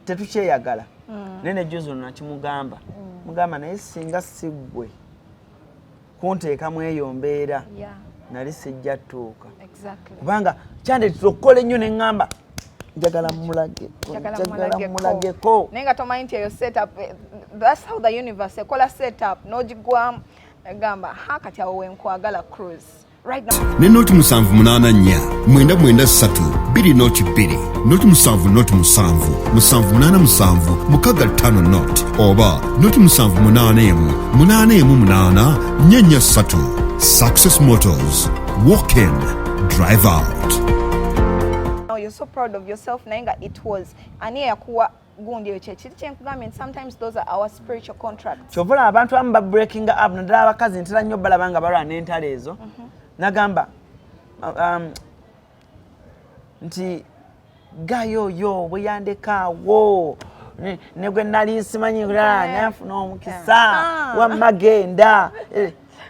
tetukyeyagala. Naye nejuzi ono nakimugamba, mugamba, "Naye singa si ggwe kunteekamu eyo mbeera, nali sijja ttuuka." Kubanga kyandeetera okukola ennyo, neŋŋamba, "Njagala mulageko, Njagala njagala mulageko." mulageko." Naye nga tomanyi nti eyo setup, that's how the universe ekola setup n'ogigwamu, egamba, "Ha, kati awo wenkwagala, Cruz, right now." Ne 078 993 202, 0 7 0 7 7 8 7 6 5 0, oba 0 7 8 1 8 1 8 4 4 3. Success Motors, walk in, drive out. Now you're so proud of yourself, naye nga it was ani eyakuwa gundi eyo? Kyekiri kyenkugambye nti sometimes those are our spiritual contracts. Kyova olaba abantu abamu ba breaking up, naddala abakazi, ntera nnyo balaba nga balwana n'entalo ezo. Nagamba nti gayo oyo bwe yandekaawo ne gwe nali nsimanyi nafuna omukisa. Wamma genda.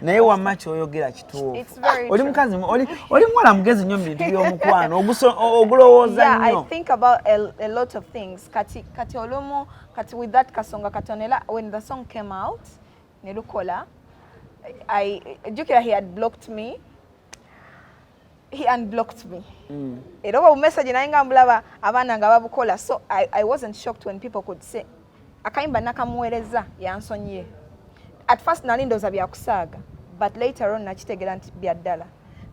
Naye wamma kyoyogera kituufu. It's very Oli true. mukazi, oli muwala mugezi nnyo mu bintu by'omukwano, ogulowooza Yeah, I nnyo. think about a lot of things. Kati olumu, kati with that kasonga katono, era when the song came out ne lukola, I jjukira he had blocked me, he unblocked me. Era oba bumessage naye nga mbulaba abaana nga babukola, so I wasn't shocked when people could say akayimba nakamuweereza yansonyiye. At first nali ndowooza byakusaaga, but later on nakitegeera nti bya ddala.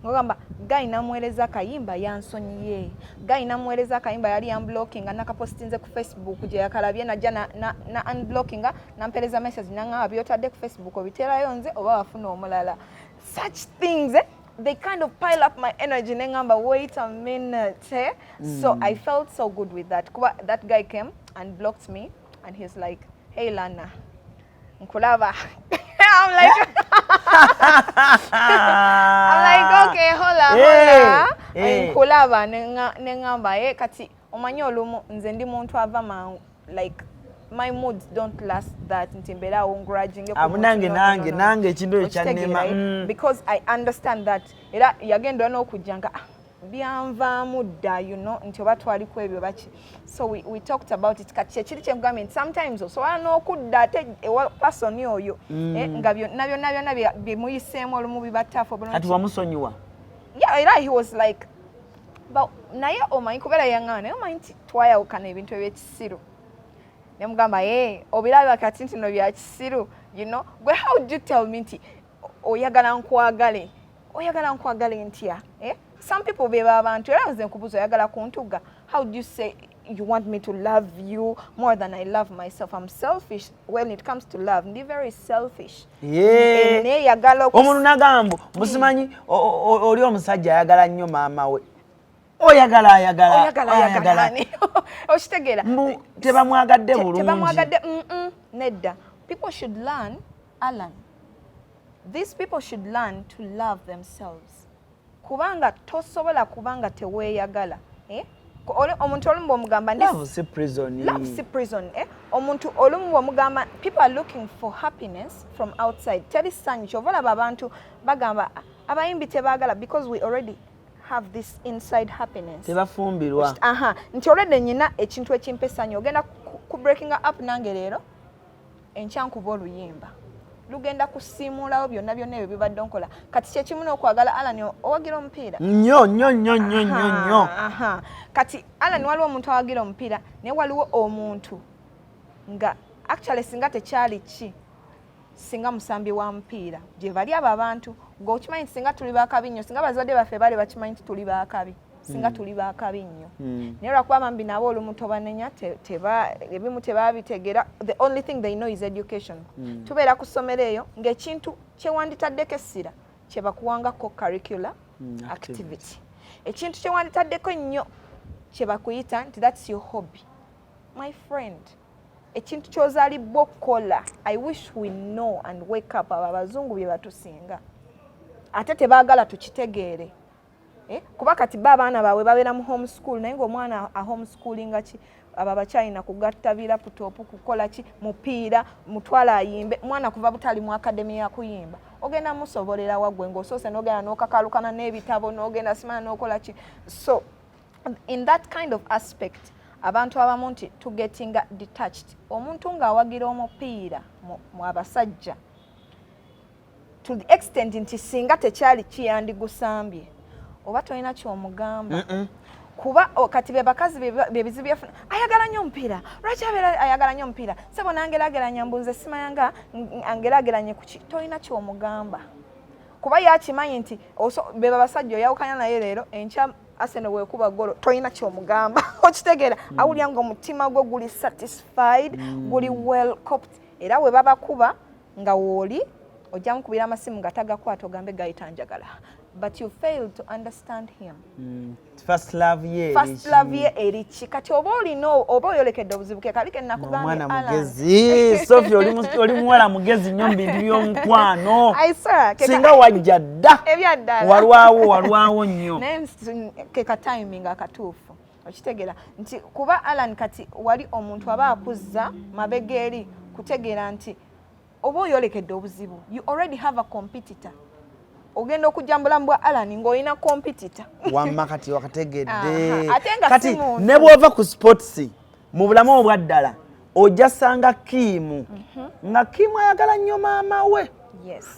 Ngagamba, "Guy namuweereza akayimba yansonyiye. Guy namuweereza akayimba, yali yamblockinga, nakapostinze ku Facebook gye yakalabye, najja na unblockinga, nampeereza message naŋŋamba, 'Byotadde ku Facebook obiteerayo nze oba wafuna omulala?'" Such things, eh? They kind of pile up my energy, neŋŋamba, "Wait a minute, eh?" So I felt so good with that, kuba that guy came and blocked me and he's like, "Hey Lana, nkulaba." I'm like, "Okay, hola." "Hola." "Nkulaba." Neŋŋamba, "Ye kati omanyi olumu nze ndi muntu ava mangu, like my moods don't last that nti mbeera awo ngrudging." Ah, munange, nange ekintu ekyo kyannema. Because I understand that era yagenda n'okujja nga, ah, byanvaamu dda, nti oba twaliko ebyo baki. So we talked about it. Kati kyekiri kyenkugambye nti sometimes osobola n'okudda ate ewa person oyo, eh, nga byonna byonna byonna byemuyiseemu olumu biba tough. Kati wamusonyiwa? Yeah, era he was like, but naye omanyi kubeera yaŋŋamba, "Naye omanyi nti twayawukana ebintu ebyekisiru?" Nemugamba, "Ye obiraba kati nti no bya kisiru. Gwe how do you tell me nti oyagala nkwagale? Oyagala nkwagale ntya, eh? Some people beba abantu, era nze nkubuuza, oyagala kuntuga? How do you say you want me to love you more than I love myself? I'm selfish when it comes to love. Ndi very selfish." Neyagala. Omuntu nagamba, musimanyi oli omusajja ayagala nnyo maama we, oyagala ayagala. Oyagala ayagala ani? Okitegeera? Mbu tebamwagadde bulungi. Tebamwagadde, nedda. People should learn, Alan, these people should learn to love themselves, kubanga tosobola kubanga teweeyagala, eh? Omuntu olumu bwomugamba Love si prison. Love si prison, eh? Omuntu olumu bwomugamba, people are looking for happiness from outside. Teri ssanyu. Kyova olaba abantu bagamba, "Ah, abayimbi tebaagala," because we already have this inside happiness. Tebafumbirwa. Aha, nti already nyina ekintu ekimpa essanyu. Ogenda ku breaking up nange leero, enkya nkuba oluyimba lugenda kusiimuulawo byonna byonna ebyo bibadde nkola. Kati kyekimu n'okwagala. Alan, owagira omupiira? Nnyo nnyo nnyo nnyo nnyo nnyo. Aha. Kati Alan, waliwo omuntu awagira omupiira, naye waliwo omuntu nga actually singa tekyali ki, singa musambi wa mupiira. Gye bali abo abantu ng'okimanyi nti singa tuli bakabi nnyo, singa bazadde baffe baali bakimanyi nti tuli bakabi, singa tuli bakabi nnyo. Naye lwakuba bambi nabo olumu tobanenya, ebimu tebabitegeera. The only thing they know is education. Tubeera ku ssomero eyo ng'ekintu kyewanditaddeko essira kye bakuwangako curricular activity, ekintu kyewanditaddeko ennyo kye bakuyita nti that's your hobby. My friend, ekintu ky'ozaalibwa okukola. I wish we know and wake up. Abo abazungu bye batusinga ate tebaagala tukitegeere. Eh, kuba kati ba abaana baabwe babeera mu home school, naye ng'omwana a homeschoolinga ki? Abo abakyalina kugatta bi laptop, kukola ki, mupiira, mutwala ayimbe. Mwana kuva butali mu academy ya kuyimba, ogenda musobolera waggwe ng'osoose n'ogenda n'okakalukana n'ebitabo n'ogenda simana n'okola ki. So in that kind of aspect, abantu abamu nti tugetinga detached. Omuntu ng'awagira omupiira mu abasajja to the extent nti singa tekyali kiyandigusambye, oba tolina kyomugamba, kuba kati be bakazi be bizibu byafuna. Ayagala nnyo omupiira. Lwaki abeera ayagala nnyo omupiira? Sebo nangerageranya, mbu nze simayanga angerageranye kuki. Tolina kyomugamba kuba yakimanyi nti be babasajja oyawukanya naye leero, enkya Arsenal wekuba golo, tolina kyomugamba. Okitegeera? Awulira nga omutima gwe guli satisfied, guli well coped. Era we babakuba nga wooli, ojja mukubira amasimu nga tagakwata, ogambe gayita njagala, but you failed to understand him. First love ye. First love ye eri ki? Kati oba olina oba oyolekedde obuzibu, ke kali ke nakugambye. Omwana mugezi, Sophie, oli muwala mugezi nnyo mu bintu by'omukwano. I swear, Singa wajja dda. Ebyaddala. Walwawo, walwawo nnyo. Naye ke ka timing akatuufu. Okitegeera nti kuba Alan, kati wali omuntu aba akuzza mabega eri kutegeera nti oba oyolekedde obuzibu, you already have a competitor. Ogenda okujja mu bulamu bwa Alan ng'olina competitor. Wamma kati wakategedde. Aha, ate nga Kati si muntu. ne bw'ova ku sports, mu bulamu obwa ddala ojja sanga Kiimu nga Kiimu ayagala nnyo maama we,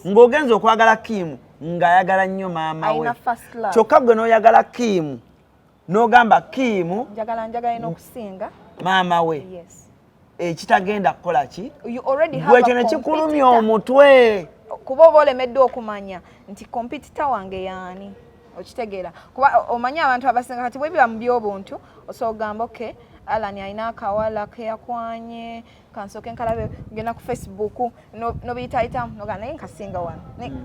ng'ogenza okwagala Kiimu ng'ayagala nnyo maama we. Alina first love. Kyokka gwe n'oyagala Kiimu n'ogamba Kiimu Njagala, njagala ina okusinga maama we. Ekitagenda kukola ki? You already have Gwe ekyo a ne kikulumya competitor. omutwe. Kuba oba olemeddwa okumanya nti competitor wange yaani. Okitegeera? Kuba omanyi abantu abasinga kati bwebiba mu byobuntu, osobola ogamba, okay, Alan alina akawala keyakwanye, kansooke nkalabe. Genda ku Facebook nobiyitayitamu nogamba naye nkasinga wano.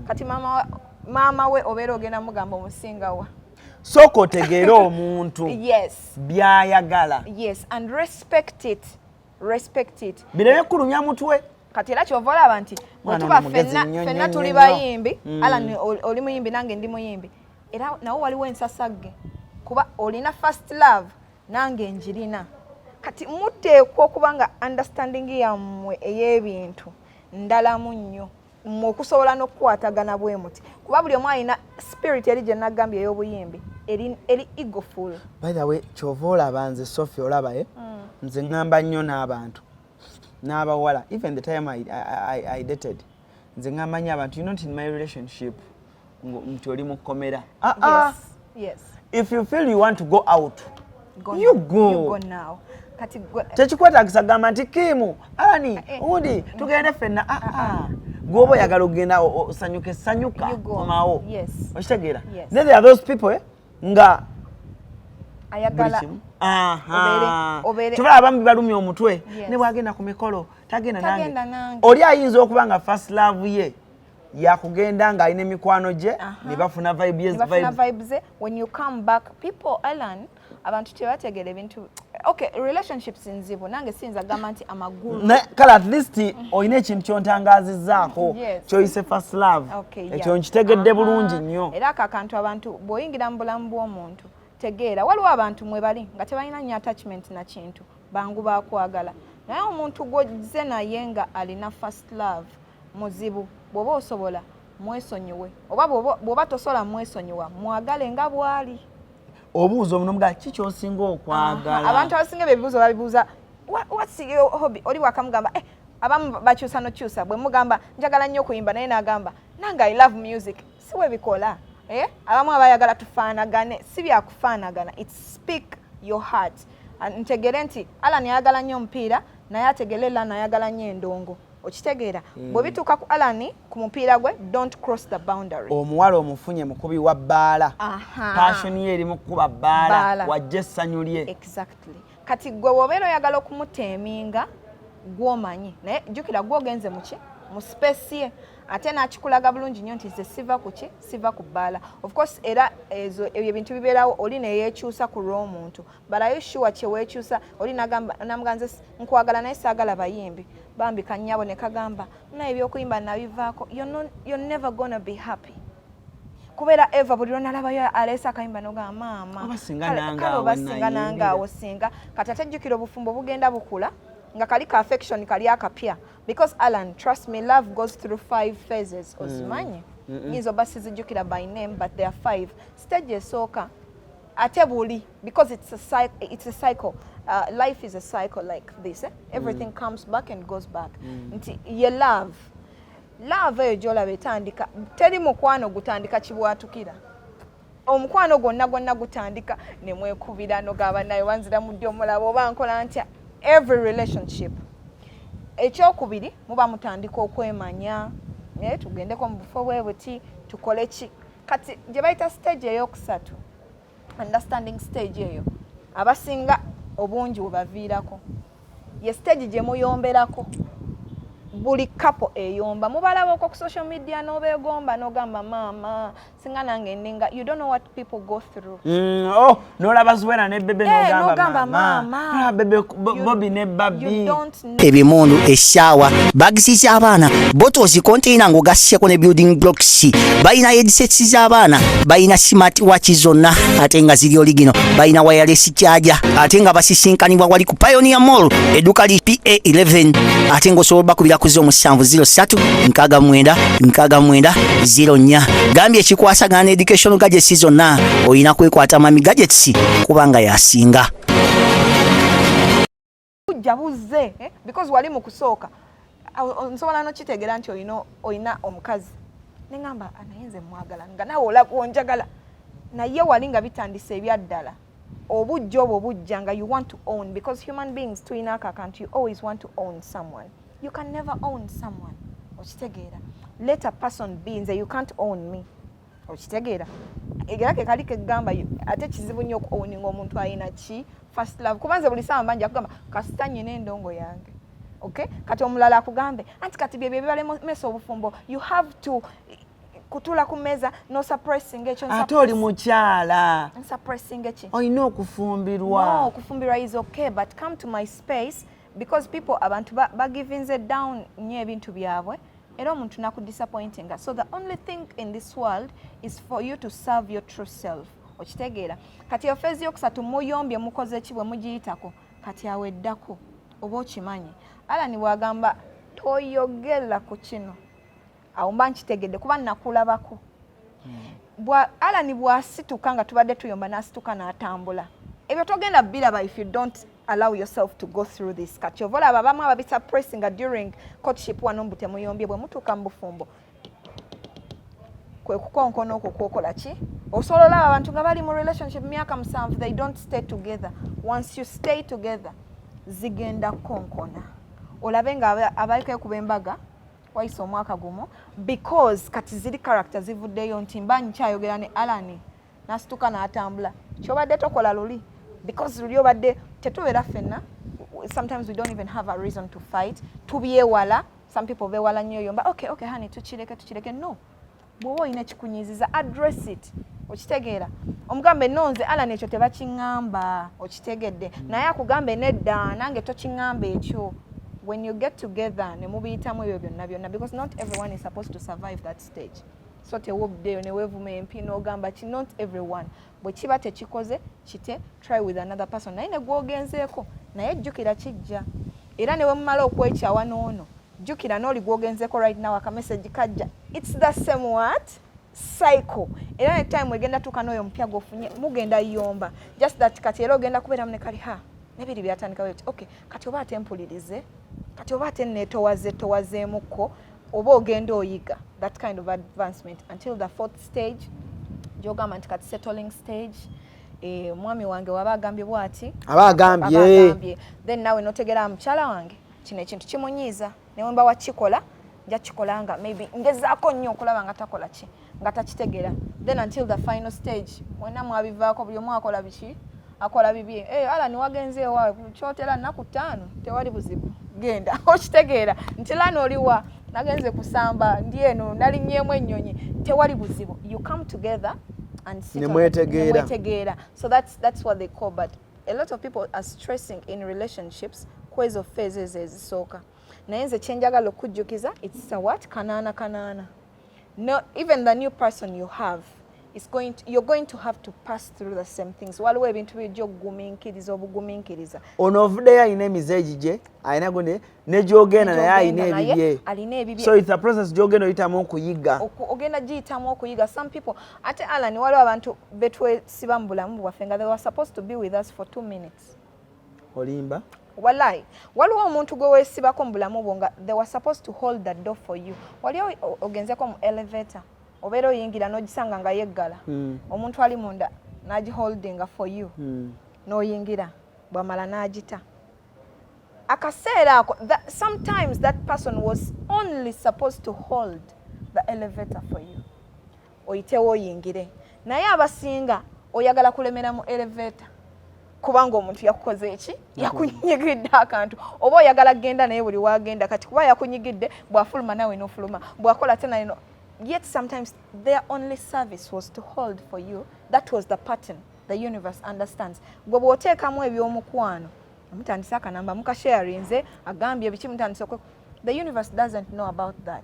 Kati maama we obeera ogenda mugamba omusinga wa? Sooka otegeere omuntu byayagala. Yes, and respect it, respect it. Bireme kulumya mutwe. Kati era kyova olaba nti Mwana bwetuba ono mugezi ffenna nnyo, ffenna nnyo, tuli nnyo. bayimbi. Alan, oli muyimbi, nange ndi muyimbi, era nawo waliwo ensasagge kuba olina first love, nange njirina. Kati muteekwa okuba nga understanding yammwe ey'ebintu ndalamu nnyo, mmwe okusobola n'okukwatagana bwe muti, kuba buli omu alina spirit eri gye nagambye ey'obuyimbi eri egoful. By the way, kyova olaba nze Sophie, olaba nze ŋŋamba nnyo n'abantu n'abawala, even the time I dated, nze ŋŋamba nnyo abantu, you not in my relationship nti oli mu kkomera. Ah, ah. If you feel you want to go out, Go you now. go. You go now. Kati Tekikwetagisa gamba nti Kiimu, Alani, Eh. undi tugende ffenna. Ah, ah. Gwoba oyagala okugenda osanyuke, sanyuka. You go. Komawo. Okitegeera? Yes. Then there are those people nga Ayagala buli kimu. Aha. Kyova abamu bibalumya omutwe. Ne bwagenda ku mikolo tagenda Tagenda nange. Nange. Oli ayinza okuba nga first love ye yakugenda ng'alina emikwano gye ne bafuna vibe ye. Ne bafuna Vibe. Vibes ze. When you come back, people, Alan, abantu tebategeera ebintu. Okay, relationships nzibu, nange siyinza gamba nti amagulu. Kale at least olina ekintu kyontangaazizzaako kyoyise first love. Ekyo nkitegedde bulungi nnyo. Era ako akantu, abantu bw'oyingira mu bulamu bw'omuntu Tegeera, waliwo abantu mwe bali nga tebalina nnyo attachment na kintu, bangu bakwagala, naye omuntu gw'ozze naye nga alina first love muzibu. Bw'oba osobola, mwesonyiwe, oba bw'oba tosobola mwesonyiwa, mwagale nga bw'ali. Obuuza omunomugaa ki kyosinga okwagala? Abantu abasinga ebyo ebibuuzo babibuuza, "What's your hobby?" Oli wakamugamba, abamu bakyusa nokyusa. Bwe mugamba, "Njagala nnyo okuyimba," naye n'agamba, "Nange I love music." Si we bikola, eh? Abamu abayagala tufaanagane, si byakufaanagana. It's speak your heart. Ah, ntegere nti Alan ayagala nnyo omupiira, naye ategere Alan ayagala nnyo endongo. Okitegeera? Bwe bituuka ku Alan ku mupiira gwe, don't cross the boundary. Omuwala omufunye mukubi wa bbaala. Passion ye eri mu kukuba bbaala. Bbaala. Wajja essanyu lye. Exactly. Kati gwe wobeera oyagala okumuteeminga, gw'omanyi, naye jjukira gwogenze muki mu space ye, ate n'akikulaga bulungi nnyo nti nze siva ku ki, siva ku bbaala. Of course, era ezo ebyo ebintu bibeerawo, oli neyeekyusa ku lw'omuntu, but are you sure kyeweekyusa? Oli nagamba, namuga, "Nze nkwagala, naye saagala bayimbi." Bambi kannyabo ne kagamba, "Naye ebyokuyimba nabivaako." You're never gonna be happy, kubeera eva buli lwonalabayo aleese akayimba nogamba, "Maama." Oba singa nange Kale awo oba singa nange nayimbira. awo singa. Kati ate jjukira obufumbo bugenda bukula nga kali ka affection kali akapya, because Alan, trust me, love goes through five phases. Ozimanyi? Nyinza oba sizijjukira by name, but there are five stage. Esooka ate buli, because it's a cycle. Life is a cycle like this, eh? Everything comes back and goes back. Nti ye love eyo gyolaba etandika, teri mukwano gutandika kibwatukira. Omukwano gwonna gwonna gutandika ne mwekubira, nogaba naye wanzira muddi omulaba oba nkola ntya, every relationship. Ekyokubiri, muba mutandika okwemanya, naye tugendeko mu bufo bwe buti, tukole ki. Kati gye bayita stage eyokusatu, understanding stage, eyo abasinga obungi we baviirako. Ye stage gye muyomberako. Buli couple eyomba, mubalabako ku social media n'obeegomba n'ogamba, "Maama, singa nange ndinga." You don't know what people go through. Oh, n'olaba Zuwera ne Bebe. Eh, n'ogamba, n'ogamba, "Maama." "Maama." N'olaba Bebe, Bobi ne Babi. You don't know. Ebimundu, essaawa, bags z'abaana, bottles, container ng'ogasseko ne building blocks. Balina headsets z'abaana, balina smart watch zonna ate nga ziri original, balina wireless charger, ate nga basisinkanibwa wali ku Pioneer Mall, edduuka li PA11, ate ng'osobola bakubira ku 0703 69 69 04. Gambye ekikwasagana ne education gadgets zonna, olina kwekwata Mami Gadgets kubanga yasinga. Bujja buzze, eh? Because wali mu kusooka nsobola nokitegeera nti olina omukazi neŋamba, "Ah, naye nze mwagala," nga naawe olaba onjagala, naye wali nga bitandise ebyaddala. Obujja obwo bujja nga you want to own, because human beings tulina ako akantu, you always want to own someone. You can never own someone. Okitegeera? Let a person be. Nze you can't own me. Okitegeera? Era ke kali kegamba, ate kizibu nnyo okuowninga omuntu alina ki first love, kuba nze buli saawa mba nja kugamba, "Kasita nyina endongo yange." Okay, kati omulala akugambe anti kati byebyo ebibalemesa obufumbo. You have to kutuula ku mmeeza nosuppressing ekyo. Ate oli mukyala. Nsuppressing eki? Olina okufumbirwa. No, okufumbirwa is okay, but come to my space, because people, abantu bagivinze down nnyo ebintu byabwe, era omuntu nakudisappointinga. So the only thing in this world is for you to serve your true self. Okitegeera? Kati eyo phase yokusatu, muyombye, mukoze ki, bwe mugiyitako, kati aweddako oba okimanyi. Alani bwagamba, "Toyogera ku kino," awo mba nkitegedde kuba nakulabako. Alani bw'asituka nga tubadde tuyomba n'asituka n'atambula, ebyo togenda biraba if you don't allow yourself to go through this. Kati ova olaba abamu ababisuppressinga during courtship wano, mbu temuyombye, bwe mutuuka mu bufumbo kwe kukonkona okwo kwokola ki. Osobola olaba abantu nga bali mu relationship myaka 7, they don't stay together. Once you stay together, zigenda kukonkona, olabe nga abaliko embaga wayise omwaka gumu, because kati ziri character zivuddeyo nti mba nkyayogera ne Alani nasituka n'atambula, kyobadde tokola luli, because luli obadde tetubeera ffenna. Sometimes we don't even have a reason to fight, tubyewala. Some people beewala nnyo yomba, Okay, honey, tukireke, tukireke." No, bw'oba olina ekikunyiziza, address it. Okitegeera? Omugambe, "No, nze Alan ekyo tebakiŋŋamba." Okitegedde? Naye akugambe, "Nedda, nange tokiŋŋamba ekyo." When you get together ne mubiyitamu ebyo byonna byonna, because not everyone is supposed to survive that stage. So tewobuddeyo neweevuma empi n'ogamba ki. Not everyone. Bwe kiba tekikoze kite, try with another person. Naye ne gwogenzeeko naye jjukira kijja era ne wemumala okwekyawa n'ono, jjukira n'oli gwogenzeeko right now akamessage kajja. It's the same what cycle. Era ne time egenda tuuka n'oyo omupya gwofunye mugenda yomba, just that kati era ogenda kubeeramu ne kali ha nebiri byatandika bweti. Okay, kati oba ate mpulirize, kati oba ate neetowaze towazeemukko, oba ogenda oyiga that kind of advancement until the fourth stage gyogamba nti kati settling stage. Omwami wange waba agambye bwati, aba agambye, then nawe notegera mukyala wange kino ekintu kimunyiiza, newe mba wakikola nja kikola nga maybe ngezaako nnyo okulaba nga takola ki, nga takitegeera. Then until the final stage, mwena mwabivaako, buli omu akola biki, akola bibye. Hey, ala niwagenze ewaabwe kyotera nnaku 5, tewali buzibu, genda. Okitegeera nti lano oliwa nagenze kusamba, ndi eno nalinnyemu ennyonyi, tewali buzibu. You come together and sit on Nemwetegeera. Nemwetegeera. So that's what they call. But a lot of people are stressing in relationships kwezo phases ezisooka. Naye nze kyenjagala okujjukiza, it's a what, kanaana kanaana. No, even the new person you have is going to, you're going to have to pass through the same things. Waliwo ebintu bijja okugumiikiriza obugumiikiriza. Ono ovuddeyo alina emize egigye, alina gundi ne gyogenda naye alina Gy'ogenda naye ebibye. Alina ebibye. So it's a process gyogenda oyitamu okuyiga. Ogenda giyitamu okuyiga. Some people ate, Alan, waliwo abantu betwesiba mu bulamu bwaffe nga they were supposed to be with us for 2 minutes. Olimba. Wallahi, waliwo omuntu gwe weesibako mu bulamu bwo nga they were supposed to hold the door for you. Wali ogenzeko mu elevator, obeera oyingira n'ogisanga nga yeggala, omuntu ali munda n'agiholdinga for you, n'oyingira, bwamala n'agita akaseera ako. Sometimes that person was only supposed to hold the elevator for you oyitewo oyingire. Naye abasinga oyagala kulemera mu elevator kubanga omuntu yakukoze eki, yakunyigidde akantu, oba oyagala kugenda naye buli wagenda. Kati kuba yakunyigidde, bw'afuluma nawe n'ofuluma, bw'akola ate naye no. Yet sometimes their only service was to hold for you. That was the pattern the universe understands. Gwe bw'oteekamu ebyomukwano, mutandise akanamba, mukasharinze, agambye biki, mutandise the universe doesn't know about that.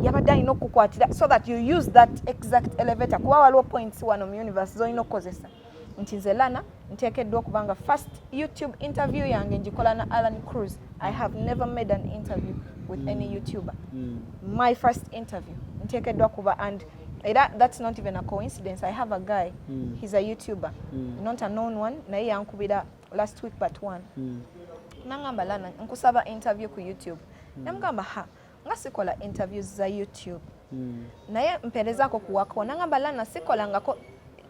Yabadde alina okukukwatira so that you use that exact elevator, kuba waliwo points wano mu universe zolina okukozesa nti nze Lana nteekeddwa okuba nga first YouTube interview yange ngikola na Alan Cruz. I have never made an interview with any YouTuber. My first interview nteekeddwa kuba, and era that's not even a coincidence, I have a guy, he's a YouTuber, not a known one, naye yankubira last week but one, nangamba, "Lana, nkusaba interview ku YouTube." Namugamba, "Ha, nga sikola interviews za YouTube, naye mpeerezaako kuwako." Nangamba, "Lana, sikolangako,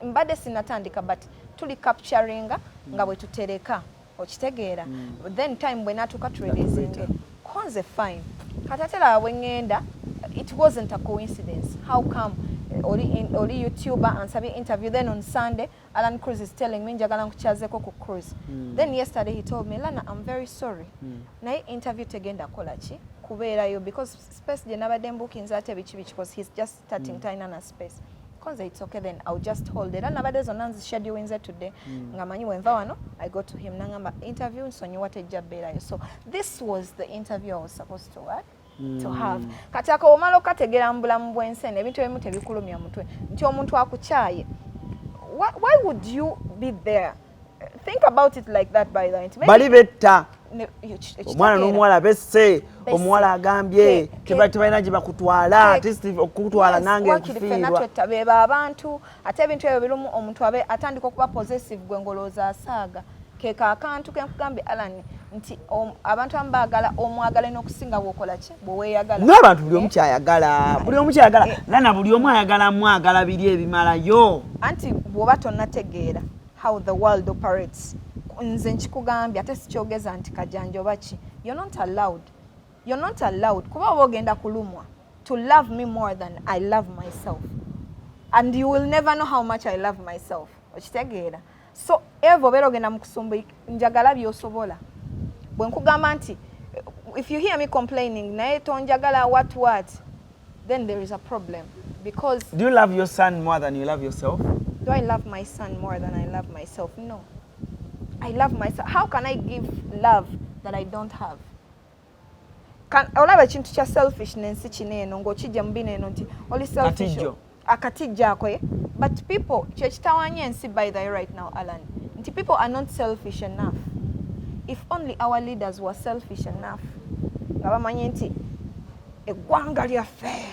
mbadde sinatandika, but tuli capturinga nga bwe tutereka, okitegeera, then time bwe natuuka tureleasinge." Konze fine. Kati ate laba bwe ŋŋenda, it wasn't a coincidence. How come oli YouTuber ansabye interview, then on Sunday Alan Cruz is telling me, "Njagala nkukyazeko ku Cruz"? Then yesterday he told me, "Lana, I'm very sorry, naye interview tegenda kukola ki, kubeerayo, because space gye nabadde mbukinze ate biki biki," because he's just starting, talina na space. Konze it's okay, then I'll just hold. Era nabadde zonna nzischedulinze today, nga manyi wenva wano I go to him. Nangamba, "Interview nsonyiwa, tejja bbeerayo." So this was the interview I was supposed to what? To have. Kati ako omala okategeera mu bulamu bw'ensi eno, ebintu ebimu tebikulumya mutwe nti omuntu akukyaye, why would you be there? Think about it like that, by the way. Nti maybe- Bali betta omwana ekitegeera. N'omuwala besse. Besse. Omuwala agambye tebalina gye bakutwala, ate Steve okukutwala Yes, nange wakiri ffenna nkufiirwa. Twetta beba abantu. Ate ebintu ebyo birumu omuntu abe atandika okuba possessive, gwe ngolowooza asaaga keka akantu kenkugambye, Alan, nti abantu abamu baagala omwagale n'okusinga bw'okola ki, bwe weeyagala. N'abantu buli omu Eh? kyayagala, buli omu kyayagala. Eh. Lana, buli omu ayagala mwagala biri ebimalayo. Anti bw'oba tonnategeera how the world operates, nze nkikugambye ate sikyogeza nti kajanja oba ki, you're not allowed, you're not allowed, kuba oba ogenda kulumwa to love me more than I love myself, and you will never know how much I love myself, okitegeera? So eva obeera ogenda mu kusumba, njagala by'osobola. Bwe nkugamba nti if you hear me complaining naye tonjagala, what, then there is a problem because Do you love your son more than you love yourself? Do I love my son more than I love myself? No. I love myself. How can I give love that I don't have? Olaba ekintu kya selfishness kino eno, ng'okijja mu bino eno nti oli selfish. Katijjo. Akatijjo ako, eh? But people, kyekitawanya ensi, by the way, right now, Alan, nti people are not selfish enough. If only our leaders were selfish enough, nga bamanyi nti eggwanga lyaffe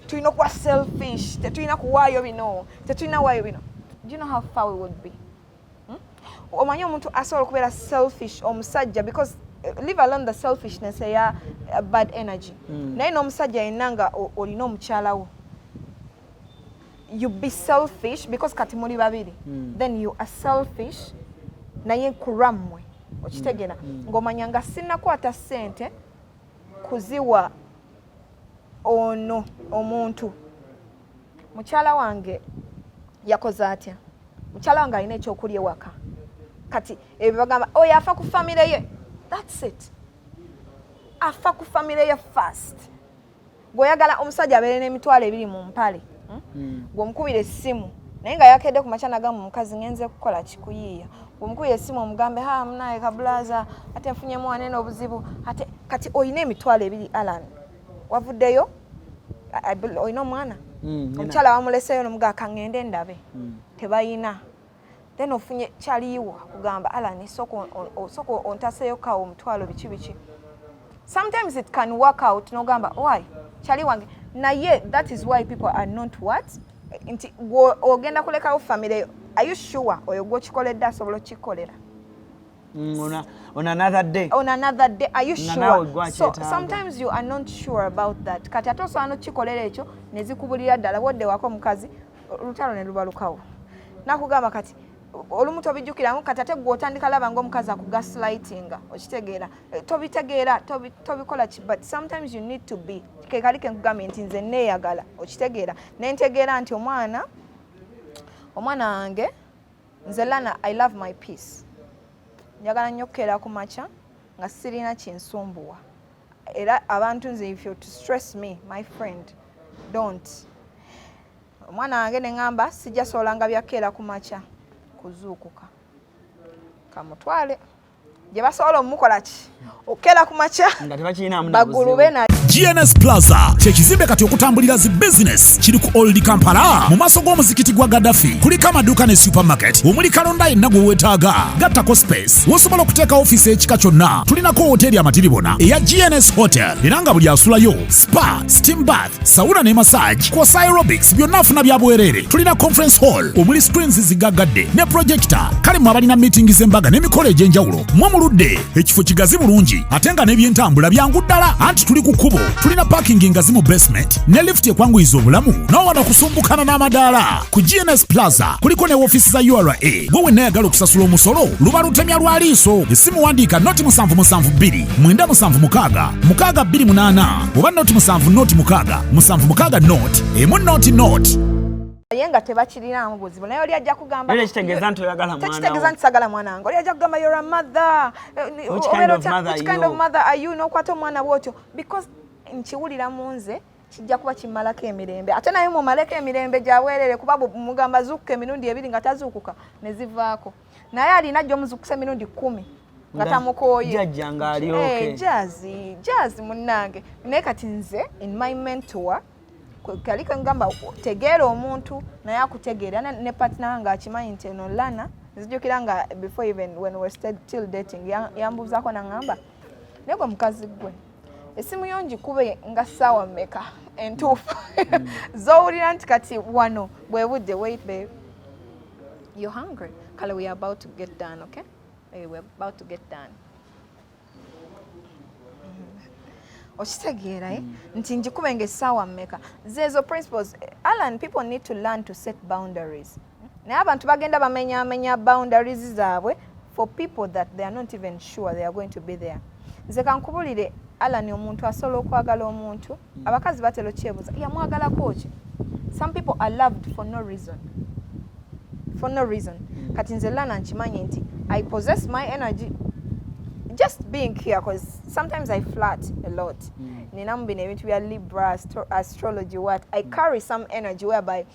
tulina okuba selfish, tetulina kuwaayo bino, tetulina waayo bino, do you know how far we would be? Omanyi omuntu asobola okubeera selfish, omusajja, because leave alone the selfishness eya bad energy, naye n'omusajja yenna nga olina omukyala wo, you be selfish because kati muli babiri, then you are selfish naye ku lwammwe, okitegeera? Ng'omanya nga sinnakwata ssente kuziwa ono omuntu, mukyala wange yakoze atya, mukyala wange alina ekyokulya ewaka. Kati ebyo bagamba oyo afa ku famire ye, that's it, afa ku famire ye first. Gweoyagala omusajja abeere n'20,000 mu mpale, Gwomukubira essimu naye nga yakedde ku makya, nagamba omukazi ngenze kukola kikuyiiya, gwomukubira essimu omugambe, "Ha, munaye kabulaza, ate nfunyemu wanene obuzibu." Ate kati olina 20,000, Alan, wavuddeyo, olina omwana, omukyala wamuleseyo, nomugaa kaŋŋende ndabe tebayina, then ofunye kyaliiwo akugamba, "Alan, sooka ontaseyo kawo omutwalo," biki biki. Sometimes it can work out, nogamba, "Why kyali wange?" Naye that is why people are not what, nti gwe ogenda kulekawo famire. Are you sure oyo gwokikoledde asobola okukikolera? On another day. On another day, are you Nga naawe sure? gwe So akyetaaga. sometimes you are not sure about that. Kati ate osobola nokikolera ekyo nezikubulira ddala bwodde wako omukazi, olutalo ne lubalukawo, nakugamba kati olumu tobijjukiramu. Kati ate gwe otandika laba nga omukazi akugaslightinga, okitegeera? Eh, tobitegeera, tobikola ki, but sometimes you need to be kekali kenkugambye nti nze neeyagala, okitegeera? Nentegeera nti omwana wange, nze Lana, I love my peace. Njagala nnyo okukeera ku makya nga sirina kinsumbuwa. Era abantu nze, if you to stress me, my friend, don't. Omwana wange neŋŋamba sijja sobolanga byakkeera ku makya kuzuukuka, kamutwale gye basobola omukola ki, okukeera ku makya Nga tebakirinaamu na bagulube buzibu. Na GNS Plaza kyekizimbe kati okutambulira zi business kiri ku Old Kampala mu maaso g'omuzikiti gwa Gaddafi. Kuliko amaduuka ne supermarket omuli kalonda yenna gwe weetaaga, gattako space wosobola okuteeka ofiisi ekika kyonna. Tulinako woteeri amatiribona eya GNS Hotel, era nga buli asulayo spa, steam bath, sauna ne massage kwosa aerobics byonna afuna bya bwereere. Tulina conference hall omuli screens zigaggadde ne projector. Kale mwe abalina meeting z'embaga n'emikolo egy'enjawulo, mwe muludde. Ekifo kigazi bulungi ate nga n'ebyentambula byangu ddala, anti tuli ku kkubo. Tulina parking ngazi mu basement ne lift ekwanguyiza obulamu n'owano okusumbukana n'amadaala. Ku GNS Plaza kuliko ne woofiisi za URA. Gwe wenna ayagala okusasula omusolo, luba lutemya lwa liiso. Essimu wandiika 072 976 628 oba 070 6 76 0 1 0 0. Naye nga tebakirinaamu buzibu, naye oli ajja kugamba Era ekitegeeza nti oyagala mwana wo. Tekitegeeza nti sagala mwana wange. Oli ajja kugamba, "You're a mother." Which kind of mother Which are kind of you? mother are you, n'okwata omwana bwotyo? Because nkiwulira mu nze kijja kuba kimmalako emirembe, ate naye mumaleko emirembe gyabwerere, kuba mugamba zuukuka emirundi ebiri nga tazuukuka ne zivaako, naye alina jjo omuzuukusa emirundi 10 nga tamukooye. Jjajja ng'alyoke. Eh, jazi jazi munnange. Naye kati nze in my mentor kali kengamba tegeera omuntu naye akutegeera ne partner wange akimanyi nti eno Lana. Nzijukira nga before, even when we were still dating, yambuuzaako naŋŋamba, "Naye gwe mukazi gwe, essimu yo ngikube nga ssaawa mmeka entuufu z'owulira nti kati wano bwe budde?" "Wait babe, you're hungry? Kale we are about to get done, okay? Eh, we're about to get done." Okitegeera, eh? Nti ngikube nga essaawa mmeka zeezo. Principles, Alan, people need to learn to set boundaries, naye abantu bagenda bamenyamenya boundaries zaabwe for people that they are not even sure they are going to be there. Nze kankubulire, Alan, omuntu asobola okwagala omuntu, abakazi batera okyebuuza yamwagalako ki. Some people are loved for no reason, for no reason. Kati nze Lana nkimanyi nti I possess my energy just being here, because sometimes I flirt a lot. Ninamu bino ebintu bya Libra, astrology, what I carry some energy whereby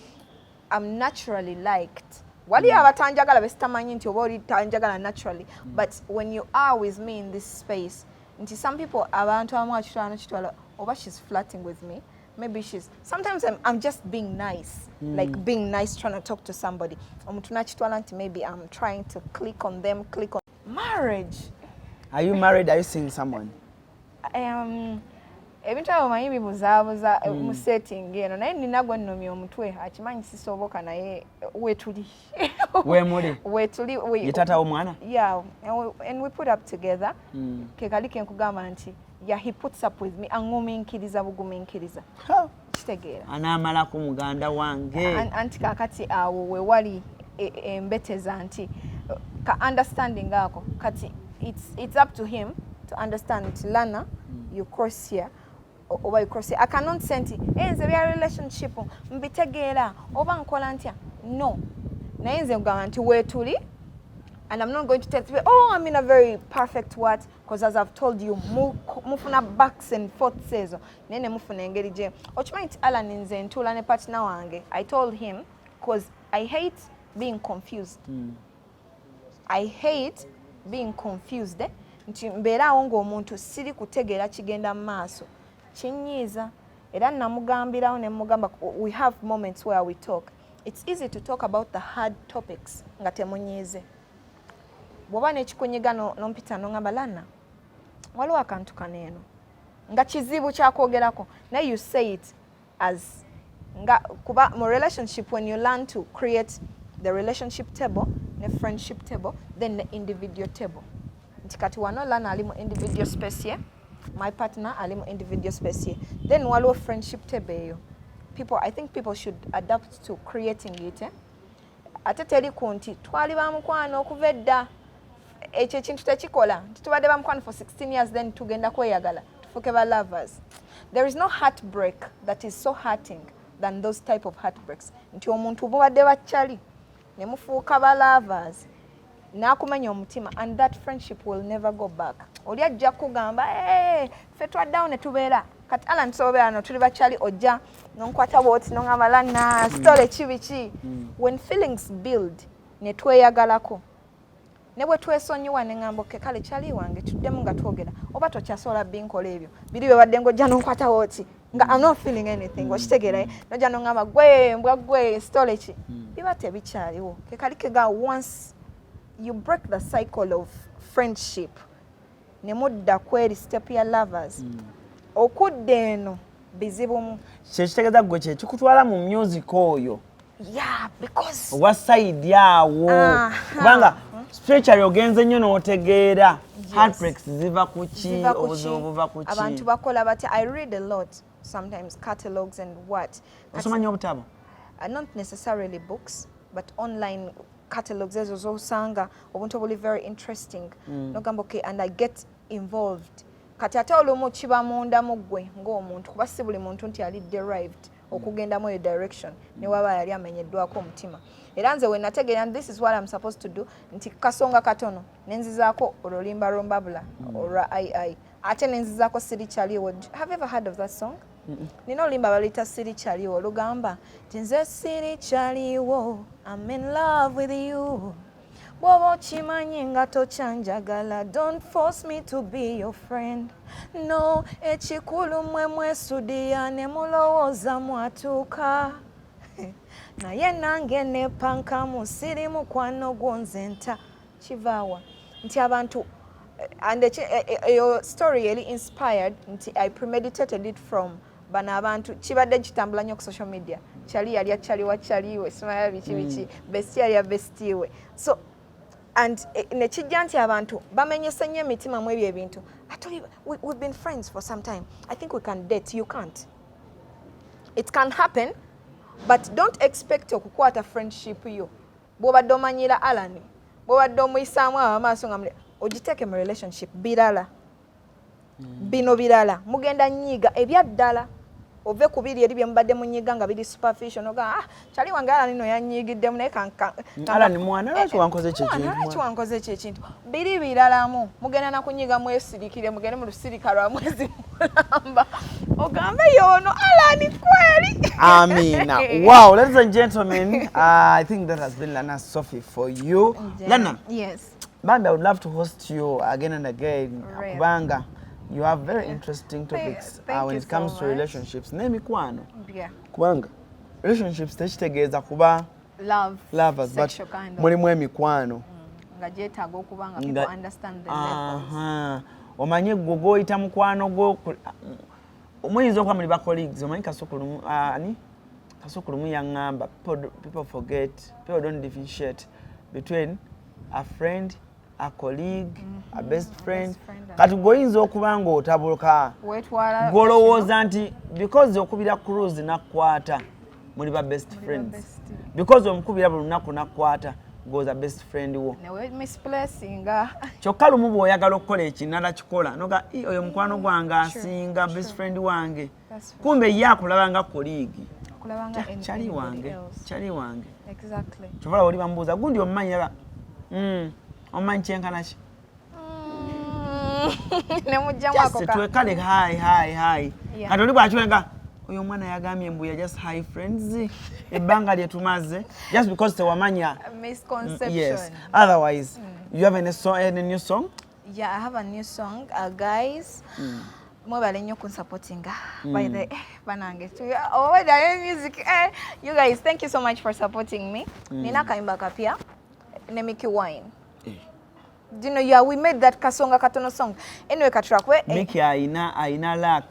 I'm naturally liked. Wali abatanjagala besitamanyi nti oba oli tanjagala naturally, but when you are with me in this space Nti some people, abantu abamu akitwala nokitwala oba she's flirting with me. Maybe she's, sometimes I'm just being nice, like being nice, trying to talk to somebody. Omuntu nakitwala nti maybe I'm trying to click on them, click on marriage. Are you married? Are you seeing someone? Ebintu ebyo manyi bibuzaabuza mu setting eno, naye nina gwe nnomya omutwe, akimanyi sisoboka, naye wetuli. Weemuli? Wetuli. Ye taata w'omwana? Yeah, and we put up together. Ke kali ke nkugamba nti yeah, he puts up with me, aŋŋumiikiriza bugumiikiriza, kitegeera? Anaamalako muganda wange. Anti kakati awo wewali embeteza nti ka understanding ako kati it's up to him to understand nti Lana, you cross here oba you cross here. I cannot say nti, "Eh, nze bya relationship mbitegeera oba nkola ntya." No, naye nze nkugamba nti weetuli, and I'm not going to tell you, oh, I'm in a very perfect what, because as I've told you, mufuna backs and forths ezo, naye ne mufuna engeri gye okimanyi nti Alan, nze ntuula ne partner wange. I told him, because I hate being confused. I hate being confused, eh? Nti mbeeraawo ng'omuntu siri kutegeera kigenda mu maaso, kinyiiza. Era namugambirawo ne mugamba, we have moments where we talk. It's easy to talk about the hard topics nga temunyiize. Bw'oba n'ekikunyiga nompita noŋŋamba, "Lana, waliwo akantu kano eno nga kizibu kyakwogerako," naye you say it as nga kuba mu relationship, when you learn to create the relationship table ne friendship table, then ne individual table, nti kati wano Lana ali mu individual space ye, my partner ali mu individual space ye, then waliwo friendship table eyo. People, I think people should adapt to creating it, eh? Ate teri ku nti twali bamukwano okuva edda, ekyo ekintu tekikola nti tubadde bamukwano for 16 years, then tugenda kweyagala tufuuke ba lovers. There is no heartbreak that is so hurting than those type of heartbreaks, nti omuntu mubadde bakyali ne mufuuka ba lovers n'akumenya omutima, and that friendship will never go back. Oli ajja kugamba, "Hey, ffe twaddawo ne tubeera." Kati Alan, tusobola no tuli bakyali, ojja nonkwata bwoti noŋŋamba, "Lana, story ki biki?" When feelings build ne tweyagalako ne bwe twesonyiwa, ne ŋŋamba, "Okay, kale kyali wange, tuddemu nga twogera," oba tokyasobola binkola ebyo biri bye badde ng'ojja nonkwata wooti nga I'm not feeling anything, okitegeera, eh? Nojja noŋŋamba, "Gwe mbwa gwe, story ki?" Biba tebikyaliwo. Kekali kega once you break the cycle of friendship ne mudda kweri step ya lovers, okudda eno bizibumu. Kyekitegeeza gwe kyekikutwala mu music oyo? Yeah, because owa side awo. Kubanga spiritually ogenze nnyo n'otegeera heartbreaks ziva ku ki, ziva ku obuzibu ki, buva ku ki. Abantu bakola batya. I read a lot, sometimes catalogs and what. Osoma nnyo obutabo? Not necessarily books, but online catalogs ezo zosanga obuntu obuli very interesting, nogamba, "Okay," and I get involved. Kati ate olumu kiba munda mu ggwe ng'omuntu, kuba si buli muntu nti ali derived okugendamu eyo direction, ne waba yali amenyeddwako omutima. Era nze we nategeera this is what I'm supposed to do, nti kasonga katono nenzizaako olulimba lwombabula olwa ii, ate nenzizaako Siri Kyaliwo. Have you ever heard of that song? Nina oluyimba baluyita Siri Kyaliwo, olugamba nti nze siri kyaliwo, I'm in love with you, bw'oba okimanyi nga tokyanjagala, don't force me to be your friend, no. Ekikulu mwe mwesudiya ne mulowooza mwatuuka, naye nange nepankamu, siri mukwano gwo nze nta kivaawa nti abantu and eyo story eri inspired nti I premeditated it from bano abantu kibadde kitambula nnyo ku social media, kyali yalya kyaliwa kyaliwe simaya biki biki, bestie yalya bestie we. So and nekijja nti abantu bamenyese nnyo emitima mu ebyo ebintu. Ate we've been friends for some time, I think we can date. You can't. It can happen, but don't expect okukwata friendship yo bw'obadde omanyira Alan, bw'obadde omuyisaamu awo amaaso nga ogiteeke mu relationship. Birala bino, birala mugenda nyiiga ebyaddala, ove ku biri eri bye mubadde munyiiga nga biri superficial, noga, "Ah, kyali wange Alan no yanyiigiddemu," naye Alan mwana, lwaki wankoze ekyo Mwana, ekintu? lwaki wankoze ekyo ekintu? Biri biralamu, mugenda nakunyiga, mwesirikire, mugende mu lusirika lwa mwezi mulamba, ogambe yoono Alan kweri. Amina. Wow, ladies and gentlemen, I think that has been Lana Sophie for you. Lana, Yes. Bambi, I would love to host you again and again. Really? Kubanga You have very interesting topics Thank when you it comes so to much. relationships n'emikwano, kubanga relationships tekitegeeza kuba Love, lovers, but sexual kind of. Mulimu emikwano Nga gyetaaga okuba nga people understand the levels. Aha. Omanye gwe gwoyita mukwano gwo muyinza okuba muli ba colleagues. Omanyi Kasuku lumu, ani, Kasuku lumu yaŋŋamba, people forget, people don't differentiate between a friend, a colleague, a best friend. Best friend and- Kati gweoyinza okuba nga otabuka, Weetwala gwolowooza nti because okubira Cruise nakkwata, muli ba best Muli ba friends, bestie. Because omukubira buli lunaku nakkwata, gwoza best friend wo. Newe misplacinga. Kyokka lumu bw'oyagala okukola ekinala kikola noga, "Ii, oyo mukwano gwange asinga, best friend wange." That's true. Kumbe ye akulaba nga colleague. Kulaba nga Kyali anybody wange, else. kyali wange. Exactly. Kyovala oli bamubuuza gundi omumanyi yaba, omumanyi kyenkana ki?" Ne mujjamu ako Just twekale, hi, hi, hi. Kati oli bwakibanga oyo omwana yagambye mbuya just hi friends ebbanga lye tumaze, just because tewamanya. Misconception. Yes, otherwise, you have any, song, any new song? Yeah, I have a new song. Guys, mwebale nnyo kunsupportinga. By the banange, oh, the music. You guys, thank you so much for supporting me. Nina kayimba kapya ne Mickey Wine. Do you know, yeah, we made that Kasonga Katono song. Anyway, katrakwe. Miki ayina luck.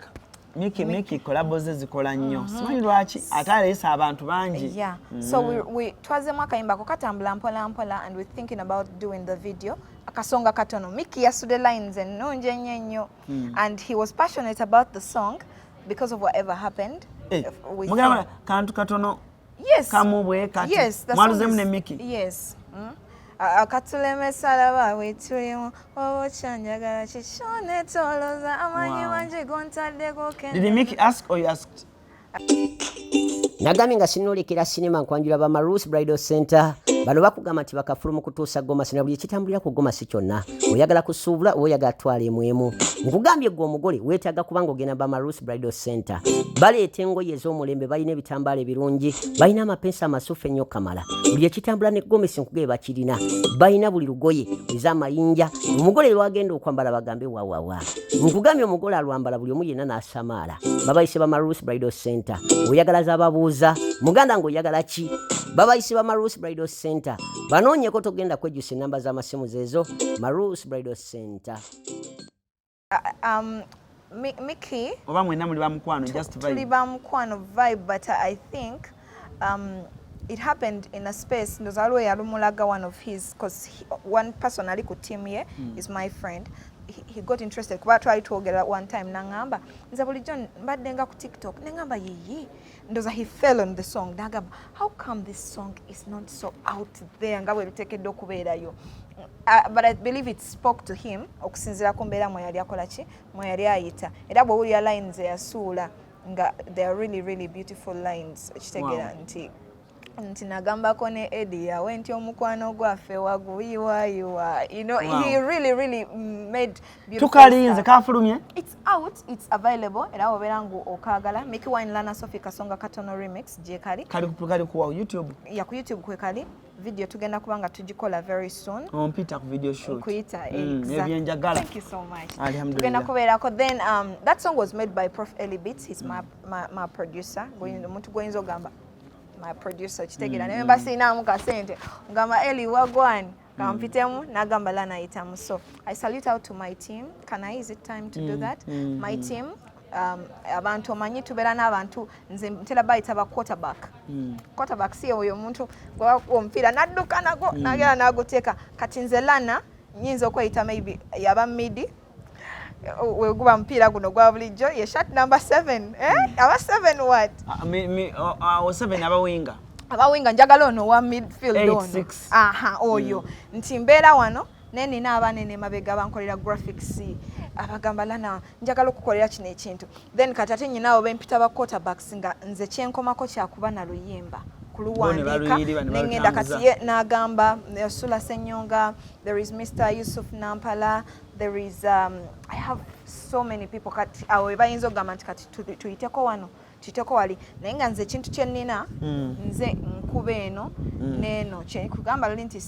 Miki collabo ze zikola nnyo, simanyi lwaki ate aleese abantu bangi. Yeah. So we twazemu akayimba ko katambula mpola mpola and we're thinking about doing the video. Akasonga Katono. Mickey yasude lines ennungi ennyo ennyo. And he was passionate about the song because of whatever happened. Eh, with mugamba him. Kantu katono Yes. kamu bwe kati. Yes, the song Mwaluzemu is- ne Mickey? Yes. Akatulemesa laba wetulimu oba okyanjagala kikyo netoloza amanyi mangi gontaddeko. Did Mickey ask or you asked? Nagambye nga sinolekera sinema nkwanjula ba Marus Bridal Center. Bano bakugamba nti bakafulu mu kutuusa gomasi na buli ekitambulira ku gomasi kyonna. Oyagala kusuubula oba oyagala twala emu emu, nkugambye gwe omugole weetaaga kubanga ogenda ba Marus Bridal Center. Baleeta engoye ez'omulembe, balina ebitambaala ebirungi, balina amapensa amasufu ennyo kamala. Buli ekitambula ne gomesi nkugebe bakirina. Balina buli lugoye ez'amayinja, omugole lwagenda okwambala bagambe wawawa. Nkugambye omugole alwambala buli omu yenna n'asamaala. Babayise ba Marus Bridal Center. Oyagala z'ababuuza muganda ng'oyagala ki? Babayise ba Marus Bridal Center, banoonyeko, togenda kwejjusa. Enamba z'amasimu zeezo, Marus Bridal Center. Mickey Oba mwenna muli bamukwano, just tuli vibe? Ba mukwano vibe, but I think it happened in a space. Ndoza waliwo yalumulaga one of his, cause one person ali ku team ye is my friend. He got interested kuba twali twogera one time naŋŋamba nze bulijjo mbadde nga ku TikTok neŋŋamba yiyi. Ndoza he fell on the song nagamba, "How come this song is not so out there nga bwe biteekeddwa okubeerayo?" But I believe it spoke to him okusinziira ku mbeera mwe yali akola ki, mwe yali ayita. Era bw'owulira lines eyasuula nga they are really, really beautiful lines, ekitegeera nti nagambako ne Eddie yawe nti omukwano gwaffe waguyiwayiwa. He really, really made beautiful Tukalinze. Stuff. Kafulumye? It's out, it's available. Era obeera ngu okaagala, Mickey Wine, Lana Sophie, Kasonga Katono remix gyekali. Kali kuwa YouTube? Ya, ku YouTube kwekali. Video tugenda kuba nga tugikola very soon. Ompita ku video shoot. Nkuyita. Ebyenjagala. Thank you so much. Alhamdulillah. Tugenda kubeerako. Then that song was made by Prof Eli Beats. He's my producer. Omuntu gwoyinza ogamba my producer, kitegeera, naye mba siinaamu kasente ngamba, "Eli, wagwan, kampitemu," nagamba, "Lana, yitamu." So I salute out to my team. Can I, is it time to do that? My team, abantu omanyi tubeera n'abantu, nze ntera bayita ba quarterback. Quarterback si oyo omuntu gwebakuwa omupiira nadduka nagwo nagenda naguteeka. Kati nze Lana nyinza okweyita maybe yaba midi, weguba mupiira guno gwa bulijjo ye shirt number 7, eh? Aba 7 what? Ah, oh, seven abawinga. Abawinga, njagala ono wa midfield. Eight, ono six. Aha, oyo nti mbeera wano naye nina abanene emabega bankolera graphics, abagamba, "Lana, njagala okukolera kino ekintu." Then kati ate nyina abo bempita ba quarterbacks, nga nze kyenkomako kyakuba na luyimba kuluwandiika baluyiriba ne neŋŋenda kati balutambuza. Ye n'agamba Sula Senyonga, there is Mr Yusuf Nampala, there is I have so many people. Kati awo we bayinza okugamba nti kati tuyiteko wano, tuyiteko wali, naye nga nze ekintu kye nnina, nze nkuba eno n'eno. Kugamba luli nti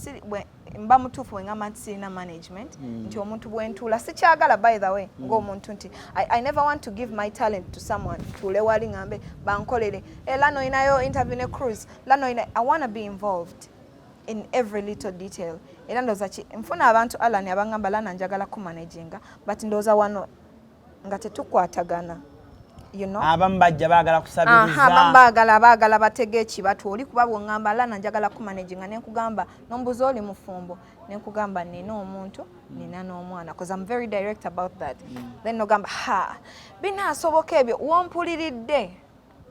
Mba mutuufu wengamba nti sirina management, nti omuntu bwentuula sikyagala, by the way, ng'omuntu nti I never want to give my talent to someone. Tuule wali ngambe bankolere, eh, lano olinayo interview ne Cruz, lano olina. I want to be involved in every little detail. Era ndowooza nfuna abantu, Alan, abangamba, "Lana, njagala kumanaginga," but ndowooza wano nga tetukwatagana. Abamu bajja baagala kusabiriza. Abamu baagala batege ekibatu oli, kuba bw'oŋŋamba, "Lana, njagala kumanaginga," nenkugamba, nombuuza, "Oli mufumbo?" Nenkugamba, "Nina omuntu, nina n'omwana," 'cause I'm very direct about that. Then nogamba, "Ha, binaasoboka ebyo?" Wompuliridde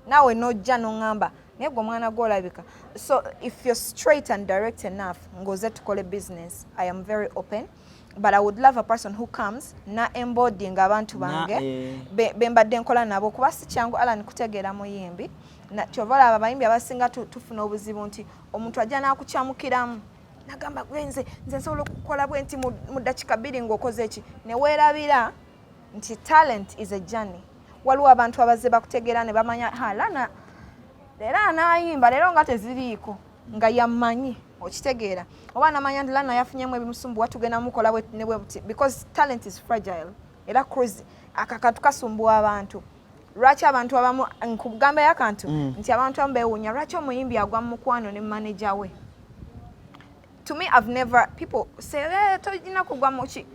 naawe nojja noŋŋamba, "Naye gwe omwana gwolabika." So if you're straight and direct enough ng'oze tukole business, I am very open, but I would love a person who comes na embodying abantu bange be mbadde nkola nabo, kuba si kyangu, Alan, kutegeera muyimbi. Kyova olaba abayimbi abasinga tufuna obuzibu nti omuntu ajja n'akukyamukiramu nagamba, "Gwe nze nsobola okukola bwe nti mu ddakiika 2 ng'okoze eki," ne weerabira nti talent is a journey. Waliwo abantu abazze bakutegeera ne bamanya, "Ha, Lana leero anaayimba leero nga teziriiko," nga yammanyi, okitegeera, oba anamanya nti Lana yafunyemu ebimusumbuwa, tugenda mukola ne bwe buti, because talent is fragile. Era Cruz, aka kantu kasumbuwa abantu. Lwaki abantu abamu, nkugambayo akantu, nti abantu abamu beewuunya lwaki omuyimbi agwa mu mukwano ne manager we. To me, I've never, people say, "Eh, tolina kugwa muki."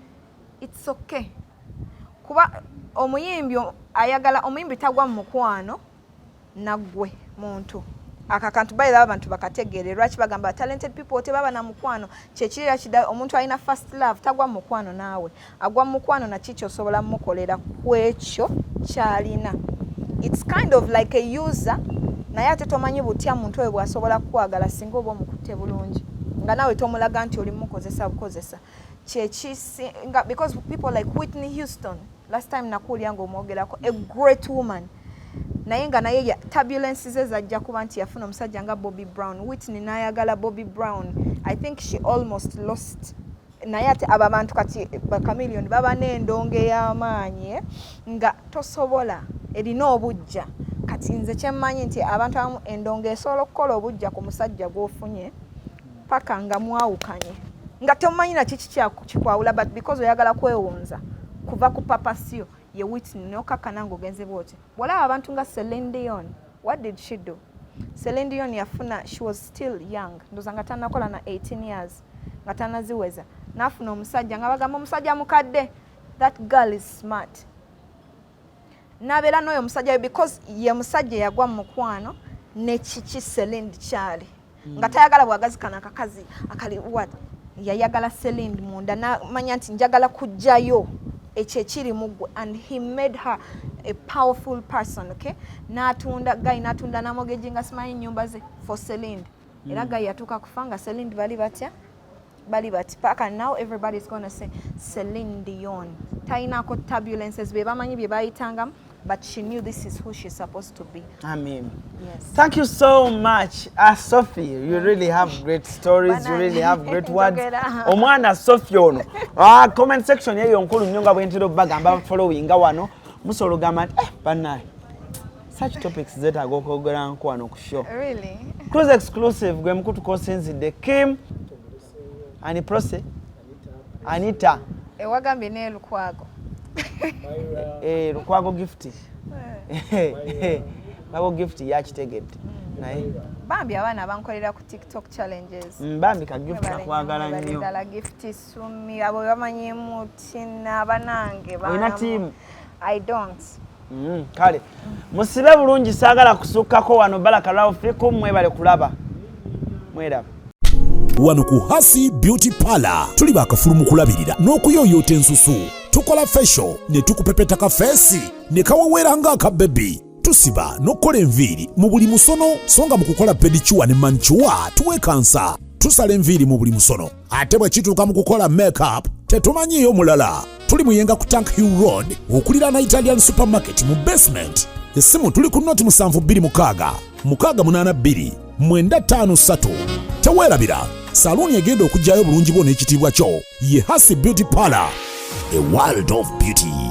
It's okay, kuba omuyimbi ayagala, omuyimbi tagwa mu mukwano naggwe muntu. Aka kantu bayira abantu bakategeere lwaki bagamba talented people tebaba na mukwano. Kyekirira kida omuntu alina first love tagwa mu mukwano naawe, agwa mu mukwano naki kyosobola mukolera ku ekyo kyalina. It's kind of like a user, naye ate tomanyi butya muntu oyo bw'asobola kukwagala singa oba omukutte bulungi, nga naawe tomulaga nti oli mukozesa bukozesa. Kyekisinga, because people like Whitney Houston, last time nakuwulira ng'omwogerako, a great woman, naye nga naye turbulence ze zajja kuba nti yafuna omusajja nga Bobby Brown. Whitney n'ayagala Bobby Brown. I think she almost lost. Naye ate abo abantu kati bakamiliyoni baba n'endongo ey'amaanyi, eh, nga tosobola, erina obujja. Kati nze kyemmanyi nti abantu abamu endongo esobola okukola obujja ku musajja gw'ofunye paka nga mwawukanye, nga tomanyi naki kikwawula, but because oyagala kwewunza kuva ku papasiyo ye Whitney, nokakkana ng'ogenze bwoti. Bw'olaba abantu nga Celine Dion, what did she do? Celine Dion yafuna, she was still young, ndoza nga tannakola na 18 years, nga tannaziweza, n'afuna omusajja nga bagamba omusajja mukadde. That girl is smart. N'abeera n'oyo omusajja we because ye musajja yagwa mu mukwano ne kiki Celine kyali, nga tayagala bwagazi kano akakazi akali what, yayagala Celine munda, namanya nti njagala kujjayo ekyo ekiri mu ggwe, and he made her a powerful person, okay? N'atunda guy, n'atunda namogeji nga simanyi ennyumba ze for Celine. Era guy yatuuka kufa nga Celine bali batya, bali bati, paka now everybody's gonna say Celine Dion. Talinako turbulences, be bamanyi bye bayitangamu, but she knew this is who she's supposed to be. Amen. Yes. Thank you so much. Sophie, you really have great stories. You really have great words. Njogera. Omwana Sophie ono. Comment section eyo nkulu nnyo, nga bwe ntera obbagamba following wano. Musobola ogamba nti, eh, bannaye, such topics zeetaaga okwogeranko wano ku show. Really? Cruise Exclusive gwe mukutu kw'osinzidde. Kim ani Prose Anita. Ewagambye ne Lukwago. Eh, Lukwago Gift. Lukwago Gift yakitegedde. Naye bambi abaana bankolera ku TikTok challenges. Bambi ka Gift nakwagala nnyo. Ddala Gift, Sumi, abo bamanyimu tina banange. Olina team? I don't. Kale musibe bulungi, saagala kusukkako wano. Barakallahu fikum, mwebale kulaba, mweraba. Wano ku Hasi Beauty Parlor tuli bakafulu mu kulabirira n'okuyooyoota ensusu. Tukola facial ne tukupepeta ka face ne kaweweera ng'akabebi. Tusiba n'okukola enviiri mu buli musono, so nga mu kukola pedicure ne manicure tuwekansa. Tusala enviiri mu buli musono, ate bwe kituuka mu kukola makeup tetumanyiiyo mulala. Tuli Muyenga ku Tank Hill Road, okuliraana Italian Supermarket mu basement. Essimu tuli ku 0726 682 953. Teweerabira, saluuni egenda okuggyayo obulungi bwo n'ekitiibwa kyo ye Hasi Beauty Parlor, a world of beauty.